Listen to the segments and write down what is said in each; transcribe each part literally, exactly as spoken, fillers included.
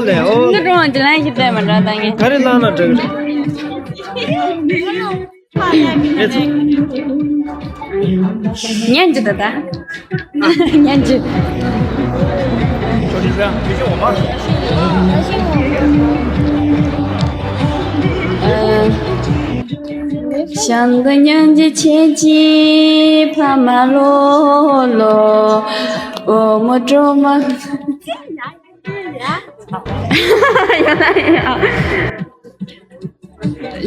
ལས་འོ། འདི་གྲོང་འདི་ལན་ཞིག་བལྟས་མ་འདྲ་ད་ངས། ག་རེ་བླངས་ན་འགྲིག་གི་རེད། ཉན་གྱི་ད་ད། ཉན་གྱི། ཞང་དུ་ཉན་གྱི་ཁྱེད་ཀྱི་ཕ་མ་ལོ་ལོ། འོ་མོ་གྲོ་མ། ཡོད་ན་ཡོད།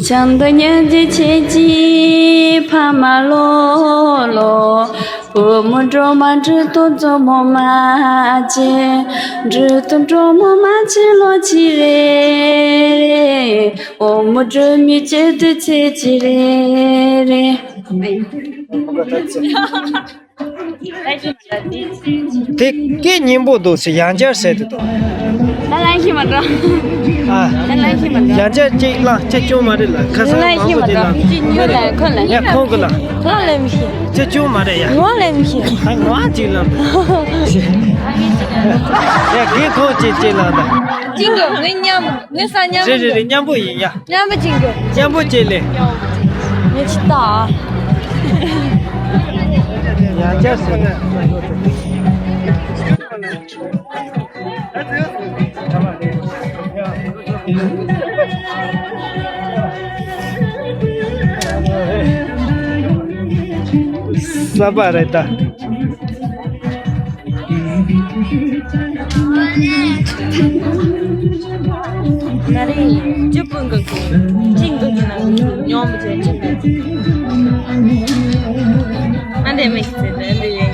ཞང་དུ་ཉན་གྱི་ཁྱེད་ཀྱི་ཕ་མ་ལོ་ལོ། བུ་མོ་སྒྲོལ་མ་འབྲུ་དང་མཛོ་མོ་མ་བྱེད། འབྲུ་དང་སྒྲོལ་མོ་མ་བྱེད་ལོ་གཅིག་རེ་རེ། འོ་མོ་སྒྲོལ་མའི་བྱེད་དུ་ཚེ་གཅིག་རེ་རེ། དེ་སྐད་སྙན་པོ་འདུག་ཟེར་ཡང་བསྐྱར་ཟེར་དུ་འདུག་ད་ལན་ཤེས་མ་འགྲོ། ཨ། ད་ལན་ཤེས་མ་འགྲོ། ཡང་བསྐྱར་གཅིག་བླངས་ཅི་སྐྱོན་མ་རེད་ལ་ཁ་སང་ལན་མང་ཤེས་པོ་མ་དེ་འགྲོ། བླངས། ཁྱི་ཉོ་ལ་ཁོ་ལ། ཡ་ཁོང་གི་ལ། ཁོ་ལ་མི་ཤེས། ཅི་སྐྱོན་མ་རེད་ཡ། ངོ་ལ་མི་ཤེས། ད་ངོ་ཅིག་བླངས། ཡ་གི་ཁོང་ཅིག་ཅིག་བླངས་ད། ཅིག་གི་ངའི་མཉམ། ངའི་ས་མཉམ། རེད་རེད་རེད། མཉམ་པོ་ཡིན་ཡ། མཉམ་པོ་ཅིག་གི། མཉམ་པོ་ཅིག་ལས། ངས་ཅི་ལྟ། ཡང་བསྐྱར་ཟེར། གསར་པ་རེད་ད། ང་རེ་ཅི་ཀུན་གི་ཀུན་ཅིང་གི་ཀུན་ན་ཉོམ་བྱས་ཅིང་གི། ཨ་འདྲེ་མིག་ཟེར་ནས་འདི་ཡིན།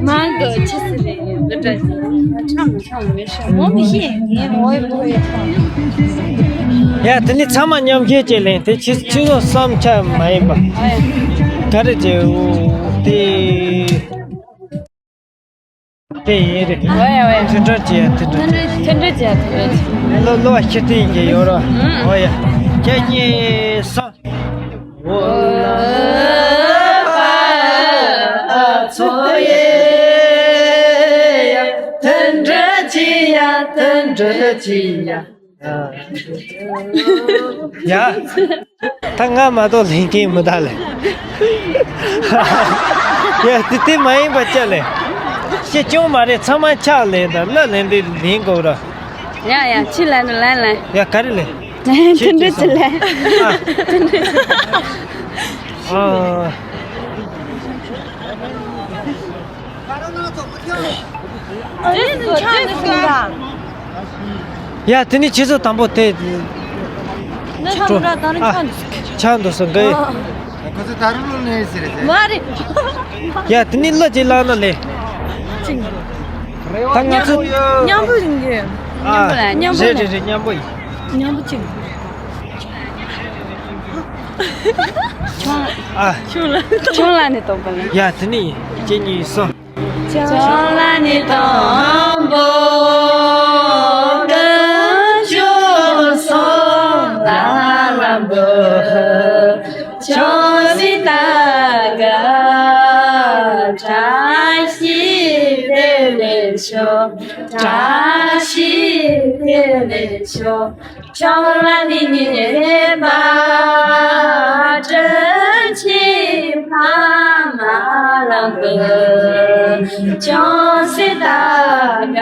མང་གི་ཆི་ཟེར་ནས་འདི་འདྲ་ཟེར། ཁྲམ་ཁྲམ་མི་ཤེས། ངོ་མི་ཤེས། ངས་འོ་ཡི་འོ་ཡི་ཁྲམ། ཡ་དེ་ནི་ཚང་མ་མཉམ་བཞེས་བྱས་ལེན་དེ་ཕྱི་ཕྱི་ལོགས་བསམ་འཆར་མ་ཡིན་པ། ག་རེ་བྱེད་འོ་དེ། དེ་ཡིན་རེད། འོ་ཡ་འོ་ཡ། མཐུན་སྒྲིལ་བྱེད་ཡ་མཐུན་སྒྲིལ། མཐུན་སྒྲིལ་བྱེད་ཡ་མཐུན་སྒྲིལ། བློ་བློ་བ་ཤེར་ཐེངས་ཀྱི་ཡོད་ར། འོ་ཡ། ཁྱེད་གཉིས་སོ། འོ་ལ་པ་ཚོ་ཡེ་ཡ། མཐུན་སྒྲིལ་བྱེད་ཡ་མཐུན་སྒྲིལ་བྱེད་ཡ། ཡ། ད་ང་མ་གཏོགས་ལེན་མཁན་མི་གདའ་ལེ། ཡ་དེ་དེ་མ་ཡིན་པ་ཅི་ལེ། ཤེས་ཀྱང་མ་རེད། ཚང་མ་ཆག་ལེ་ད་ལ་ལེན་དེ་ལེན་དགོས་ར། ཡ་ཡ་ཕྱི་ལ་ནི་ལན་ལན། ཡ་ག་རེ་ལེ། དེ་འདྲ་ཅི་ལེ། ཨ། ཨ། ཡ་དེ་ནི་ཁྱེད་ཚོ་དང་པོ་དེ། ཆག་འགྲོ་ད་རུང་ཆག་འདུག་ཆག་འདུག་སོང་གི། ཁོ་ཚོ་ད་རུང་ལོ་ནས་ཟེར་ཟེར། མ་རེད། ཡ་དེ་ནི་ལོ་གཅིག་ལ་ན་ལེ། ད་ང་ཚོ་མཉམ་པོ་ཡིན་གྱི། ཨ། མཉམ་པོ་རེད་རེད་རེད། མཉམ་པོ་ཡིན། མཉམ་པོ་ཅིག་ཨ། ཁྱོད་ལ་ཁྱོད་ལ་ནི་གཏོང་པ་ལ། ཡ་དེ་ནི་ཡིན། གཅིག་གཉིས་གསུམ། ཁྱོད་ལ་ནི་དང་པོ་ཀུན་སྤྱོད་སོང་ལ་ལམ་པོ་ཁྱོད་སྲིད་ད་ག་བཀྲ་ཤིས་བདེ་ལེགས་ཤོག་བཀྲ་ཤིས་བདེ་ལེགས་ཤོག་ཁྱོད་ལ་ནི་ཉེས་པ་དྲིན་ཆེན་ཕ་མ་ལམ་པོ་ཅུང་ཟད་ད་ག་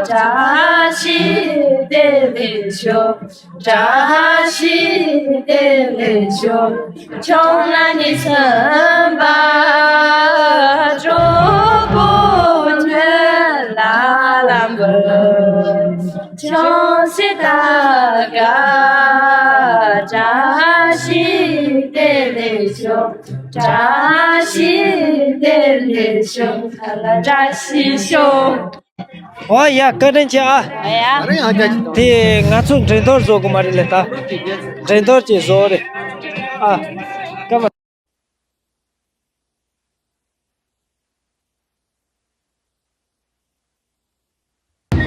བཀྲ་ཤིས་བདེ་ལེགས་ཤོག་བཀྲ་ཤིས་བདེ་ལེགས་ཤོག་ཁྱོད་ལ་ནི་སེམས་པ་སྤྲོ་པོ་ཁྱོད་ལ་ལམ་པོ་ཅུང་ཟད་ད་ག་བཀྲ་ཤིས་བདེ་ལེགས་ཤོག་བཀྲ་ཤིས་བདེ་ལེགས་ཤོག་བཀྲ་ཤིས་ཤོག་ཨོ་ཡ། བཀའ་དྲིན་ཆེ་ཨ། ཨ་ཡ། དེ་ང་ཚོ་འགྲན་བསྡུར་བཟོ་དགོས་མ་རེད་ལེ་ད། འགྲན་བསྡུར་ཅིག་བཟོ་རེད། ཨ། སྐར་མ།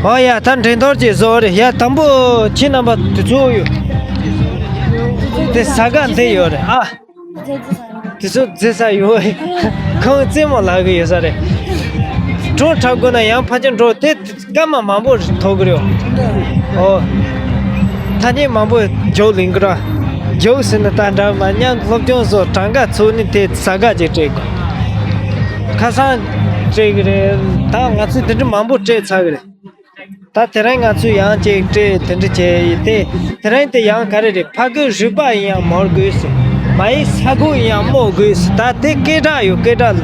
ཨོ་ཡ། ད་འགྲན་བསྡུར་ཅིག་བཟོ་རེད་ཡ། དང་པོ་ཁྱེད་རྣམ་པ་དེ་ཚོ་ཡོད། དེ་ཟ་ག་འདི་ཡོད་རེད་ཨ། དེ་ཚོ་རྫི་ས་ཡོད། ཁོང་རྩེད་མོ་ལག་གི་ཡོད་ས་རེད། འགྲོ་འཁྲབ་དགོས་ན་ཡང་ཕལ་ཆེར་འགྲོ་དེ་སྐར་མ་མང་པོ་ཐོག་གི་རེད། ཨོ། ཐ་སྙད་མང་པོ་རྒྱུགས་ལེན་གི་ར། རྒྱུགས་ཟེར་ན་ད་འདྲ་མ་མཉམ་སློབ་སྦྱོང་སོགས་གྲངས་ཀ་ཚུགས་ནི་དེ་ས་ག་ཅིག་སྤྲད་དགོས། ཁ་སང་སྤྲད་གི་རེད། ད་ང་ཚོས་དེ་འདྲ་མང་པོ་སྤྲད་ཚར་གི་རེད། ད་དེ་རིང་ང་ཚོས་ཡང་ཅིག་སྤྲད་དེ་འདྲ་བྱས་ཡིན་ཏེ། དེ་རིང་དེ་ཡང་ག་རེ་རེད། ཕ་གི་རུས་པ་ཡིན་ཡང་མོ་དགོས་སུ། མ་ཡིན་ས་གོ་ཡིན་ཡང་རྨོ་དགོས་སུ། ད་དེ་སྐད་གྲགས་ཡོད། སྐད་གྲགས་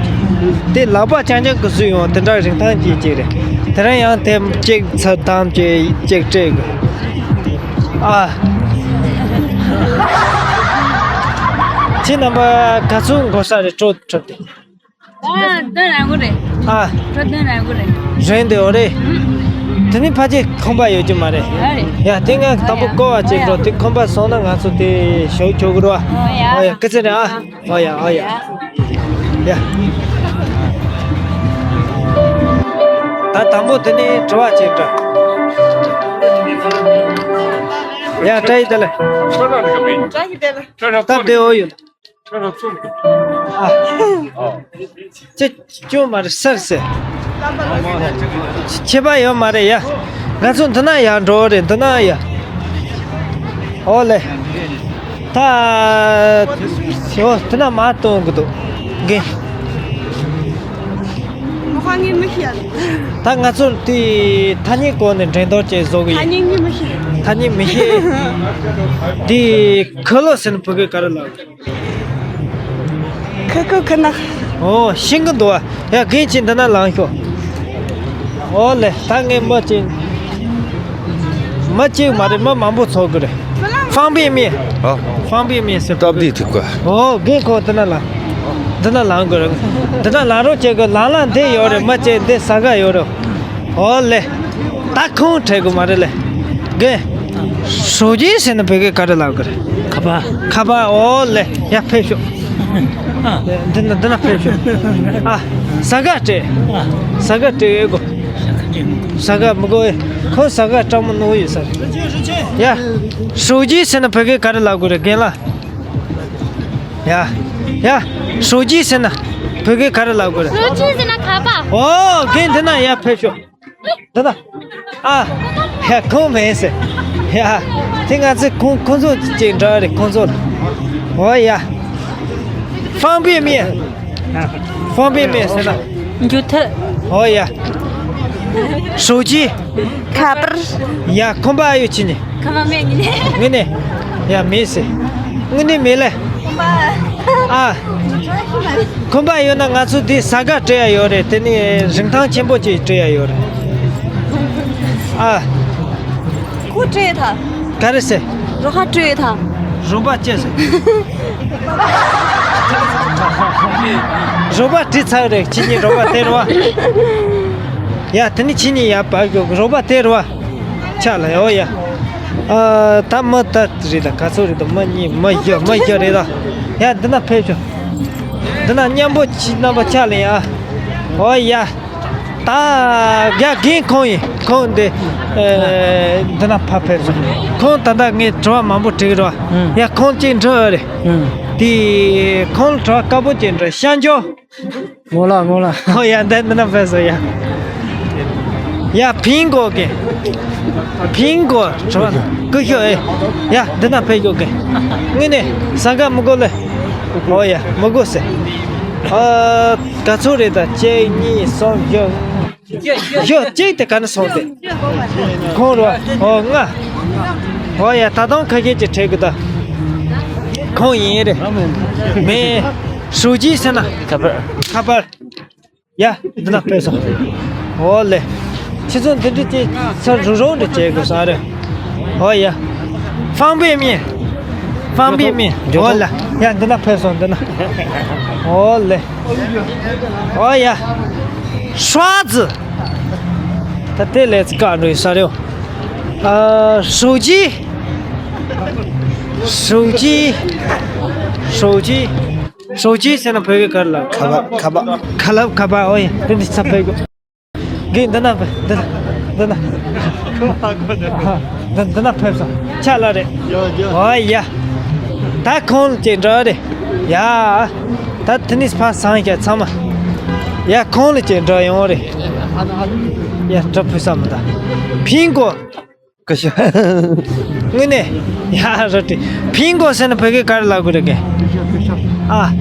དེ་ལག་པ་རྐྱང་རྐྱང་གི་བཟོས་ཡོང་དེ་འདྲ་རིན་ཐང་ཅིག་ཅིག་རེད། དེ་རིང་ཡང་དེ་ཅིག་ཚ་དམ་ཅིག་ཅིག་སྤྲད་དགོས། ཨ། ཁྱེད་རྣམ་པ་ག་ཚོད་འགོར་ས་རེད། སྤྲོ་འཁྲབ་དེ། ཨ། དོན་རང་གོ་རེད། ཨ། སྤྲོ་དོན་རང་གོ་རེད། རེད་འདི་འོ་རེད། ཨུ། དེ་ནི་ཕལ་ཆེར་ཁང་པ་ཡོད་ཀྱི་མ་རེད། ཨ་རེད། ཡ་དེ་ང་དང་པོ་བསྐོར་བ་ཅིག་འགྲོ། དེ་ཁང་པ་སོང་ན་ང་ཚོ་དེ་ཞོགས་ཆོག་གི་རེད་བ། ཨོ་ཡ། ཨོ་ཡ་སྐུ་ཚེ་རིང་ཨ། ཨོ་ཡ་ཨོ་ཡ། ཡ། ད་དང་པོ་དེ་ནི་དྲི་བ་ཅིག་འདྲ། ཡ་བཀྲ་ཤིས་བདེ་ལེགས། བཀྲ་ཤིས་བདེ་ལེགས། སྟབས་བདེ་འོ་ཡོད། ཨ། ཅི་སྐྱོན་མ་རེད་ཟེར་ཟེར། ཁྱད་པར་ཡོད་མ་རེད་ཡ། ང་ཚོ་འདི་ན་ཡར་འགྲོ་རེད། འདི་ན་ཡ། ཨོ་ལེ། ད། ཨོ་འདི་ན་མ་གཏོང་གི་འདུག་གི། ངོ་ཧ་ངས་མི་ཤེས། ད་ང་ཚོ་དེ་ཐ་སྙད་སྐོར་ནས་འགྲན་བསྡུར་བྱས་བཟོ་གི་ཡིན། ཐ་སྙད་ངས་མི་ཤེས། ཐ་སྙད་མི་ཤེས། དེ་ཁི་ལོ་ཟེར་ན་བོད་སྐད་ག་རེ་ལབ། ཁི་ཁི་ཁི་ན། ཨོ་ཤེས་གི་འདུག་ཨ། ཡ་རྒན་ཁྱེད་འདི་ན་ལངས་ཤོག་ཨོ་ལེ་ད་ངས་མི་གཅིག་མི་གཅིག་མ་རེད། མི་མང་པོ་ཚོགས་གི་རེད། 方便面། ཨ། 方便面ཟེར། སྟབས་བདེ་ཐུག་ག་ཨོ་རྒན་ཁོང་འདི་ན་ལངས། འདི་ན་ལངས་དགོས་རེད། འདི་ན་ལངས་རོགས་བྱེད་དགོས། ལངས་ལངས་འདི་ཡོད་རེད། མི་གཅིག་འདི་ཟ་ག་ཡོད་རེད། ཨོ་ལེ། ད་ཁོང་ཁྲེལ་དགོས་མ་རེད་ལེ། རྒན། 手机ཟེར་ན་བོད་སྐད་ག་རེ་ལབ་དགོས་རེད། ཁ་པར། ཁ་པར། ཨོ་ལེ། ཡ་ཕེབས་ཤོག་འདི་ན་འདི་ན་ཕེབས་ཤོག་ཨ། ཟ་ག་སྤྲད། ཟ་ག་སྤྲད་ཡོད་གོ་ཟ་ག་མི་དགོས། ཁོ་ཟ་ག་སྤྲང་མོ་ནོར་ཡོད་ས་རེད། ཡ། 手机ཟེར་ན་བོད་སྐད་ག་རེ་ལབ་དགོས་རེད་རྒན་ལགས། ཡ། ཡ། 手机ཟེར་ན་བོད་སྐད་ག་རེ་ལབ་དགོས་རེད། 手机ཟེར་ན་ཁ་པར། ཨོ་རྒན་འདི་ན་ཡ་ཕེབས་ཤོག་འདི་ན། ཨ། ཡ་ཁོང་མེད་ཟེར། ཡ། དེ་ང་ཚོས་ཁོང་ཁོང་ཚོ་ཅིག་འདྲ་རེད་ཁོང་ཚོ་ལ། ཨོ་ཡ། 方便面། 方便面ཟེར་ན། འགྱུར་ཐབས། ཨོ་ཡ། 手机། ཁ་པར། ཡ་ཁང་པ་ཨ་ཡོད་ཁྱེད་ནི། ཁ་པར་མེད་ངི་ནི། ངི་ནི། ཡ་མེད་ཟེར། ངི་ནི་མེད་ལེ། ཁང་པ། ཨ། ཁང་པ་ཡོད་ན་ང་ཚོ་འདི་ཟ་ག་སྤྲད་ཡ་ཡོད་རེད། དེ་ནི་རིན་ཐང་ཆེན་པོ་ཅིག་སྤྲད་ཡ་ཡོད་རེད། ཨ། ཁོ་སྤྲད་ཐལ། ག་རེ་ཟེར། རོ་ཧ་སྤྲད་ཐལ། རོ་པ་ཅི་ཟེར། རོ་པ་བྲིས་ཚར་རེད། ཁྱེད་གཉིས་རོ་པ་དེ་རེད་བ། ཡ་དེ་ནི་ཁྱེད་གཉིས་ཡ་བར་རྒྱོག་རོ་པ་དེ་རེད་བ། ཆག་ལ་ཡོ་ཡ། ཨ་ད་མི་ད་རེད་ད་ག་ཚོད་རེད་ད་མི་གཉིས་མི་བཞི་མི་བཞི་རེད་ད། ཡ་འདི་ན་ཕེབས་ཤོག་འདི་ན་མཉམ་པོ་ཁྱེད་རྣམ་པ་ཆག་ལ་ཡ། ཨོ་ཡ། ད་རྒྱ་རྒན་ཁོང་ཡིན། ཁོང་འདི་ཨེ་འདི་ན་ཕ་ཕེབས་སོང་། ཁོང་ད་ལྟ་ངས་དྲི་བ་མང་པོ་དྲིས་རོགས། ཨང་། ཡ་ཁོང་གཅིག་འདྲི་ཨ་རེད། ཨང་། དེ་ཁོང་ལ་དྲི་བ་དཀར་པོ་གཅིག་འདྲི་ཤང་ཅོ། ངོ་ལ་ངོ་ལ། ཨོ་ཡ་འདི་འདི་ན་ཕེབས་སོང་ཡ། ཡ་ཕིང་གོ་གི་ཕིང་གོ་དྲི་བ་ཀུ་ཤོ་ཨེ། ཡ་འདི་ན་ཕེབས་ཤོག་གི་ངས་ནས་ཟ་ག་མི་དགོས་ལེ། ཨོ་ཡ་མི་དགོས་སེ། ཨ་ག་ཚོད་རེད་ད་གཅིག་གཉིས་གསུམ་བཞི། ཞོ་གཅིག་དེ་ག་ནས་སོང་སྟེ། ཁོང་རོ། ཨོ་ང་། ཨོ་ཡ་ད་དུང་ཁ་ཤས་ཀྱི་ཁྲེལ་གི་ད། ཁོང་ཡིན་རེད། མེད། 手机ཟེར་ན། ཁ་པར། ཁ་པར། ཡ་འདི་ན་ཕེབས་སོང་། ཨོ་ལེ། ཁྱེད་ཚོ་འདི་འདྲི་དེ་ཚར་རུ་རོང་འདྲི་བྱེད་དགོས་ས་རེད། ཨོ་ཡ། 方便面། 方便面། ཨོ་ལེ། ཡ་འདི་ན་ཕེབས་སོང་འདི་ན། ཨོ་ལེ། ཨོ་ཡ། 刷子། ད་དེ་ལས་ཀ་འགྲོ་ཡི་ས་རེད། ཨ་手机། 手机། 手机། 手机ཟེར་ན་བོད་སྐད་ག་རེ་ལབ། ཁ་པར་ཁ་པར། ཁ་ལབ་ཁ་པར། ཨོ་ཡ་འདི་འདི་ཚ་ཕེབས་དགོས། གི་འདི་ན་འདི་ན་འདི་ན། འདི་འདི་ན་ཕེབས་སོང་ཆ་ལ་རེད། ཨོ་ཡ། ད་ཁོང་ལ་ཅིག་འགྲོ་རེད། ཡ། ད་དེ་ནས་ཕར་སང་ཞག་ཚང་མ། ཡ་ཁོང་ལ་ཅིག་འདྲ་ཡོང་རེད། ཡ་གྲི་ཕུད་ས་མི་འདུག་ཕིང་གོ། ཀ་ཤ། དངོས་གནས། ཡ་རོ་ཏི། ཕིང་གོ་ཟེར་ན་བོད་སྐད་ག་རེ་ལབ་དགོས་རེད་གི། ཨ།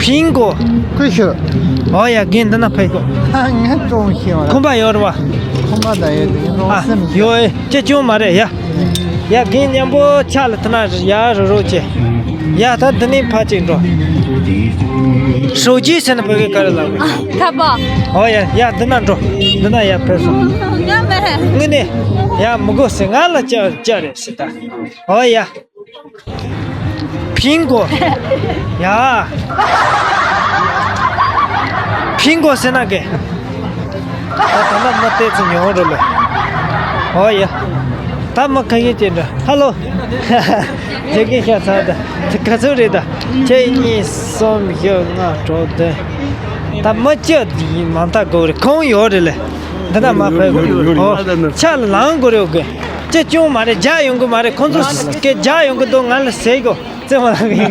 ཕིང་གོ། ཀུ་ཤུ། ཨོ་ཡ་རྒན་འདི་ན་ཕེབས་གོ། ང་ཅུང་ཤེས་བ། ཁོམ་པ་ཡོད་རེད་བ། ཁོམ་པ་ད་ཡོད་དེ་ཨ་སེམས་ཡོད་ཨེ་ཅེ་ཅུང་མ་རེད་ཡ། ཡ་རྒན་མཉམ་པོ་ཆ་ལ་ཐི་ན་ཡ་རོ་རོ་ཅེ། ཡ་ད་འདི་ནས་ཕ་ཅིག་འགྲོ། ཧྲོ་ཇི་ཟེར་ན་བོད་སྐད་ག་རེ་ལབ་དགོས། ཁ་པ། ཨོ་ཡ་ཡ་འདི་ན་འགྲོ། འདི་ན་ཡ་ཕེབས་སོང་། ང་མེད། དངོས་གནས། ཡ་མི་དགོས་ཟེར་ང་ལ་ཅ་ཅ་རེད་ཟེར་ད། ཨོ་ཡ། ཕིང་གོ། ཡ། ཕིང་གོ་ཟེར་ན་གེ། ད་ད་ལྟ་མི་བལྟས་ཚོ་ཉོ་རོ་ལེ། ཨོ་ཡ། ད་མི་ཁ་ཤས་ཅན་འདྲ། ཧ་ལོ། དེ་གིན་ཤ་ཚ་ད། དེ་ག་ཚོད་རེད་ད། གཅིག་གཉིས་གསུམ་བཞི་ལྔ་དྲུག་བདུན། ད་མི་གཅིག་མ་མཐའ་དགོས་རེད་ཁོང་ཡོད་རེད་ལེ། འདི་ན་མ་ཕེབས་གོ། ཨོ། ཆ་ལ་ལངས་དགོས་རེད་གི། ཅི་ཅུང་མ་རེད་རྒྱ་ཡོང་གི་མ་རེད་ཁོང་ཚོ་སྐད་རྒྱ་ཡོང་གི་འདུག་ང་ལ་ཟེར་གོ་རྩེ་མ་ལ་གི།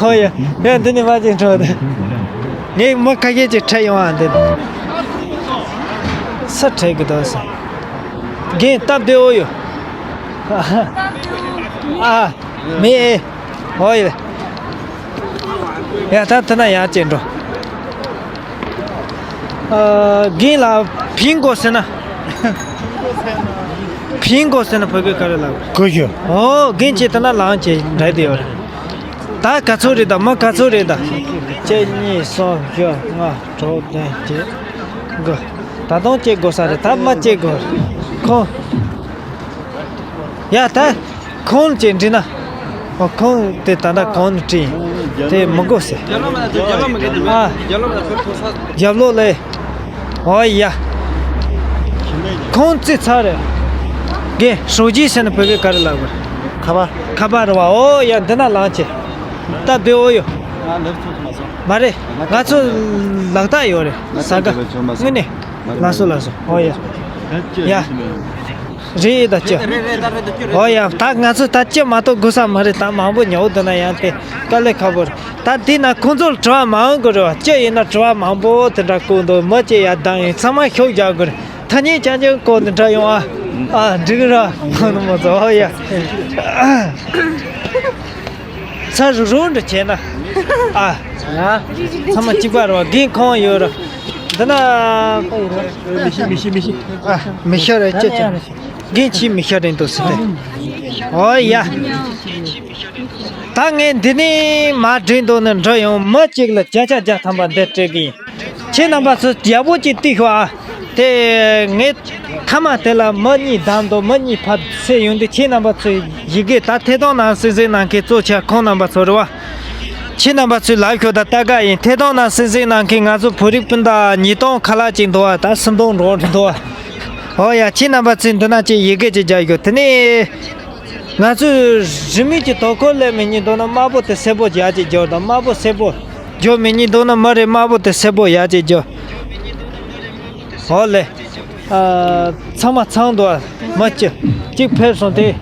ཧོ་ཡ་ཡ་འདི་ནི་མ་ཅིག་འགྲོ་དེ། ངས་མི་ཁ་ཤས་ཅིག་ཁྲིད་ཡོང་ཨ་འདི། ས་ཁྲིད་གི་འདུག་ཟེར། རྒན་སྟབས་བདེ་བོ་ཡོད། ཨ། མེད་ཨེ། ཧོ་ཡ། ཡ་ད་དེ་ན་ཡ་ཅེ་འགྲོ། ཨ། རྒན་ལགས་ཕིང་གོ་ཟེར་ན། ཕིང་གོ་ཟེར་ན་བོད་སྐད་ག་རེ་ལབ། ཀུ་ཤུ། ཨོ་རྒན་ཅེ་དེ་ན་ལངས་ཅེ་འདྲ་དེ་ཡོད་རེད། ད་ག་ཚོད་རེད་ད་མི་ག་ཚོད་རེད་ད། གཅིག་གཉིས་གསུམ་བཞི་ལྔ་དྲུག་བདུན་བརྒྱད་དགུ། ད་དུང་གཅིག་དགོས་ས་རེད་ད་མི་གཅིག་དགོས། ཁོང་། ཡ་ད། ཁོང་ཅེ་འདྲི་ན། ཨོ་ཁོང་དེ་ད་ལྟ་གོང་ནས་བྲིས་ཡིན། དེ་མི་དགོས་ཟེར། ཨ། རྒྱབ་ལོགས་ལས། ཨོ་ཡ། ཁོང་རྩིས་ཚར་རེད། རྒན་ཧྲོ་ཇི་ཟེར་ན་བོད་སྐད་ག་རེ་ལབ་དགོས། ཁ་པར། ཁ་པར་རེད་བ་ཨོ་ཡ་འདི་ན་ལངས་ཅེ། ད་བེ་ཨོ་ཡོ། མ་རེད། ང་ཚོ་ལག་རྟགས་ཡོད་རེད། ཟ་ག་དངོས་གནས། ལགས་སོ་ལགས་སོ་ཨོ་ཡ། ཡ། རེད་ད་ཅི། ཨོ་ཡ་ད་ང་ཚོ་ད་ཅི་མ་གཏོགས་དགོས་ས་མ་རེད་ད་མང་པོ་ཉོ་འདི་ན་ཡང་དེ་དཀའ་ལས་ཁག་པོ་རེད། ད་དེ་ན་ཁོང་ཚོར་དྲི་བ་མང་དགོས་རེད་བ་ཅི་ཡིན་ན་དྲི་བ་མང་པོ་དེ་འདྲ་བཀོད་འདུག་མི་ཅི་ཡ་དང་ཡིན་ཚང་མ་ཤོག་རྒྱག་དགོས་རེད་ཐ་སྙད་རྐྱང་རྐྱང་བཀོད་འདི་འདྲ་ཡོང་ཨ། ཨ་འགྲིག་ར་ཁོང་ནི་མོ་ཚོ་ཨོ་ཡ། ས་རུ་རུ་འདྲ་བྱས་ན། ཨ། ཚང་མ་གཅིག་པ་རེད་བ་རྒན་ཁོང་ཡོད་ར། འདི་ན། མི་ཤི་མི་ཤི་མི་ཤི། ཨ་མི་ཤི་རེད་ཅེ་ཅེ། རྒན་ཁྱི་མི་ཤི་རེད་འདུག་ཟེར་ཏེ། ཨོ་ཡ། ད་ངས་འདི་ནས་མ་འགྲིག་འདུག་ནི་འགྲོ་ཡོང་མི་གཅིག་ལ་བརྒྱ་ཆ་བརྒྱ་ཐམ་པ་འདི་སྤྲད་གི་ཡིན། ཁྱེད་རྣམ་པ་ཚོ་ཡག་པོ་ཅིག་ལྟོས་ཤོག་ཨ། དེ་ངས་མཐའ་མ་དེ་ལ་མི་གཉིས་བདམས་འདུག་མི་གཉིས་ཕར་སེ་ཡོང་དུས་ཁྱེད་རྣམ་པ་ཚོས་ཡི་གེ་ད་ཐད་གཏོང་ནང་གསན་གཟིགས་གནང་མཁན་གཙོ་ཆེ་ཁོང་རྣམ་པ་ཚོ་རེད་བ། ཁྱེད་རྣམ་པ་ཚོས་ལབ་ཤོག་ད་ལྟ་ག་ཡིན་ཐད་གཏོང་ནང་གསན་གཟིགས་གནང་མཁན་ང་ཚོ་བོད་རིགས་སྤུན་ཟླ་ཉིས་སྟོང་ཁ་ལག་ཅིག་འདུག་བ་ད་སུམ་སྟོང་འགྲོ་འདུག་བ། ཨོ་ཡ་ཁྱེད་རྣམ་པ་ཚོས་འདི་ན་ཅིག་ཡི་གེ་ཅིག་རྒྱག་ཤོག་དེ་ནས། ང་ཚོས་རིན་མེད་ཀྱི་དོ་ཁུར་ལེན་མི་ཉན་འདུག་ན་དམར་པོ་དེ་སེར་པོ་རྒྱག་ཅིག་རྒྱོབ་དང་དམར་པོ་སེར་པོ་རྒྱོབ་མི་ཉན་འདུག་ན་མི་རེ་དམར་པོ་དེ་སེར་པོ་རྒྱག་ཅིག་རྒྱོབ། ཨོ་ལེ། ཨ། ཚང་མ་ཚང་འདུག་ཨ། མ་གཅིག་གཅིག་ཕེབས་སོང་དེ།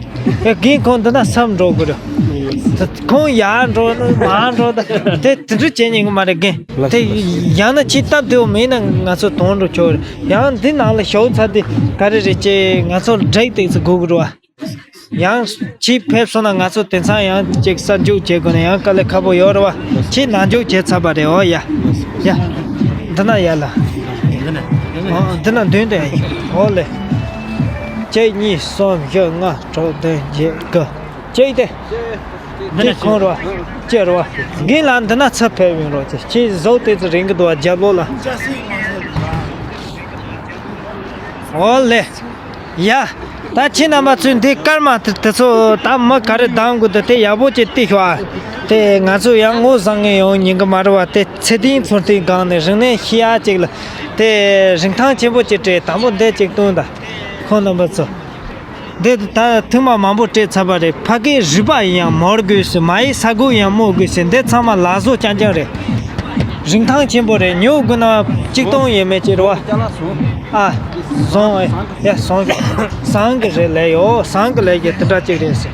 ཨེ་རྒན་ཁོང་འདི་ན་སམ་འགྲོ་དགོས་རེད། ཁོང་ཡར་འགྲོ་ན་མར་འགྲོ་ད་དེ་དེ་འདྲ་བྱེད་ཉན་གི་མ་རེད་རྒན། དེ་ཡང་ན་ཁྱི་སྟབས་བདེ་བོ་མེད་ན་ང་ཚོ་དོན་འགྲོ་ཆོག་རེད། ཡང་འདི་ནང་ལ་ཞོག་ཚར་དེ་ག་རེ་རེད་ཅེས་ང་ཚོ་འགྲིག་ཏེ་ཚོ་དགོས་གི་རེད་བ། ཡང་ཁྱེད་ཕེབས་སོང་ན་ང་ཚོ་དེང་སང་ཡང་ཅིག་གསར་འཇུག་བྱེད་དགོས་ན་ཡང་དཀའ་ལས་ཁག་པོ་ཡོད་རེད་བ། ཁྱེད་ནང་འཇུག་བྱེད་ཚར་བ་རེད་ཨོ་ཡ། ཡ། འདི་ན་ཡ་ལ། ཨོ་འདི་ན་མདུན་དུ་ཡ་ཡིན་ཨོ་ལེ། གཅིག་གཉིས་གསུམ་བཞི་ལྔ་དྲུག་བདུན་བརྒྱད་དགུ། གཅིག་དེ། འདི་ཁོང་རེད་བ། ཅེ་རེད་བ། རྒན་ལགས་འདི་ན་ཚུར་ཕེབས་ཡོང་རོགས་ཅེས་ཁྱེད་བཟོ་དེ་ཚོ་རིང་གི་འདུག་བ་རྒྱབ་ལོགས་ལ། ཨོ་ལེ། ཡ། ད་ཁྱེད་རྣམ་པ་ཚོས་འདི་སྐར་མ་དེ་དེ་ཚོ་ད་མི་ག་རེ་བདམས་དགོས་འདུག་དེ་ཡག་པོ་ཅིག་ལྟོས་ཤོག་ཨ། དེ་ང་ཚོ་ཡང་ངོ་བཟང་ངེ་ཡོང་ཉིན་གི་མ་རེད་བ་དེ་ཚེ་བརྟན་ཚོང་སྟེང་སྒང་ནས་རིང་ནས་ཤི་ཡ་ཅིག་ལ་དེ་རིན་ཐང་ཆེན་པོ་ཅིག་སྤྲད་དང་པོ་འདི་ཅིག་བཏོན་ད། ཁོང་རྣམ་པ་ཚོ། འདི་ད་ཐུར་མ་མང་པོ་སྤྲད་ཚར་བ་རེད། ཕ་སྐད་རུས་པ་ཡིན་ཡང་མོ་དགོས་ཟེར། མ་ཡི་ས་གོ་ཡིན་ཡང་རྨོ་དགོས་ཟེར། འདི་ཚང་མ་ལག་བཟོ་རྐྱང་རྐྱང་རེད། རིན་ཐང་ཆེན་པོ་རེད། ཉོ་དགོས་ན་གཅིག་སྟོང་ཡས་མས་ཅིག་རེད་བ། ཨ། བཟང་ཨེ། ཡ་བཟང་གི། བཟང་གི་རེད་ལས་ཡོ། བཟང་གི་ལས་ཀྱི་དེ་འདྲ་ཅིག་རེད་ཟེར།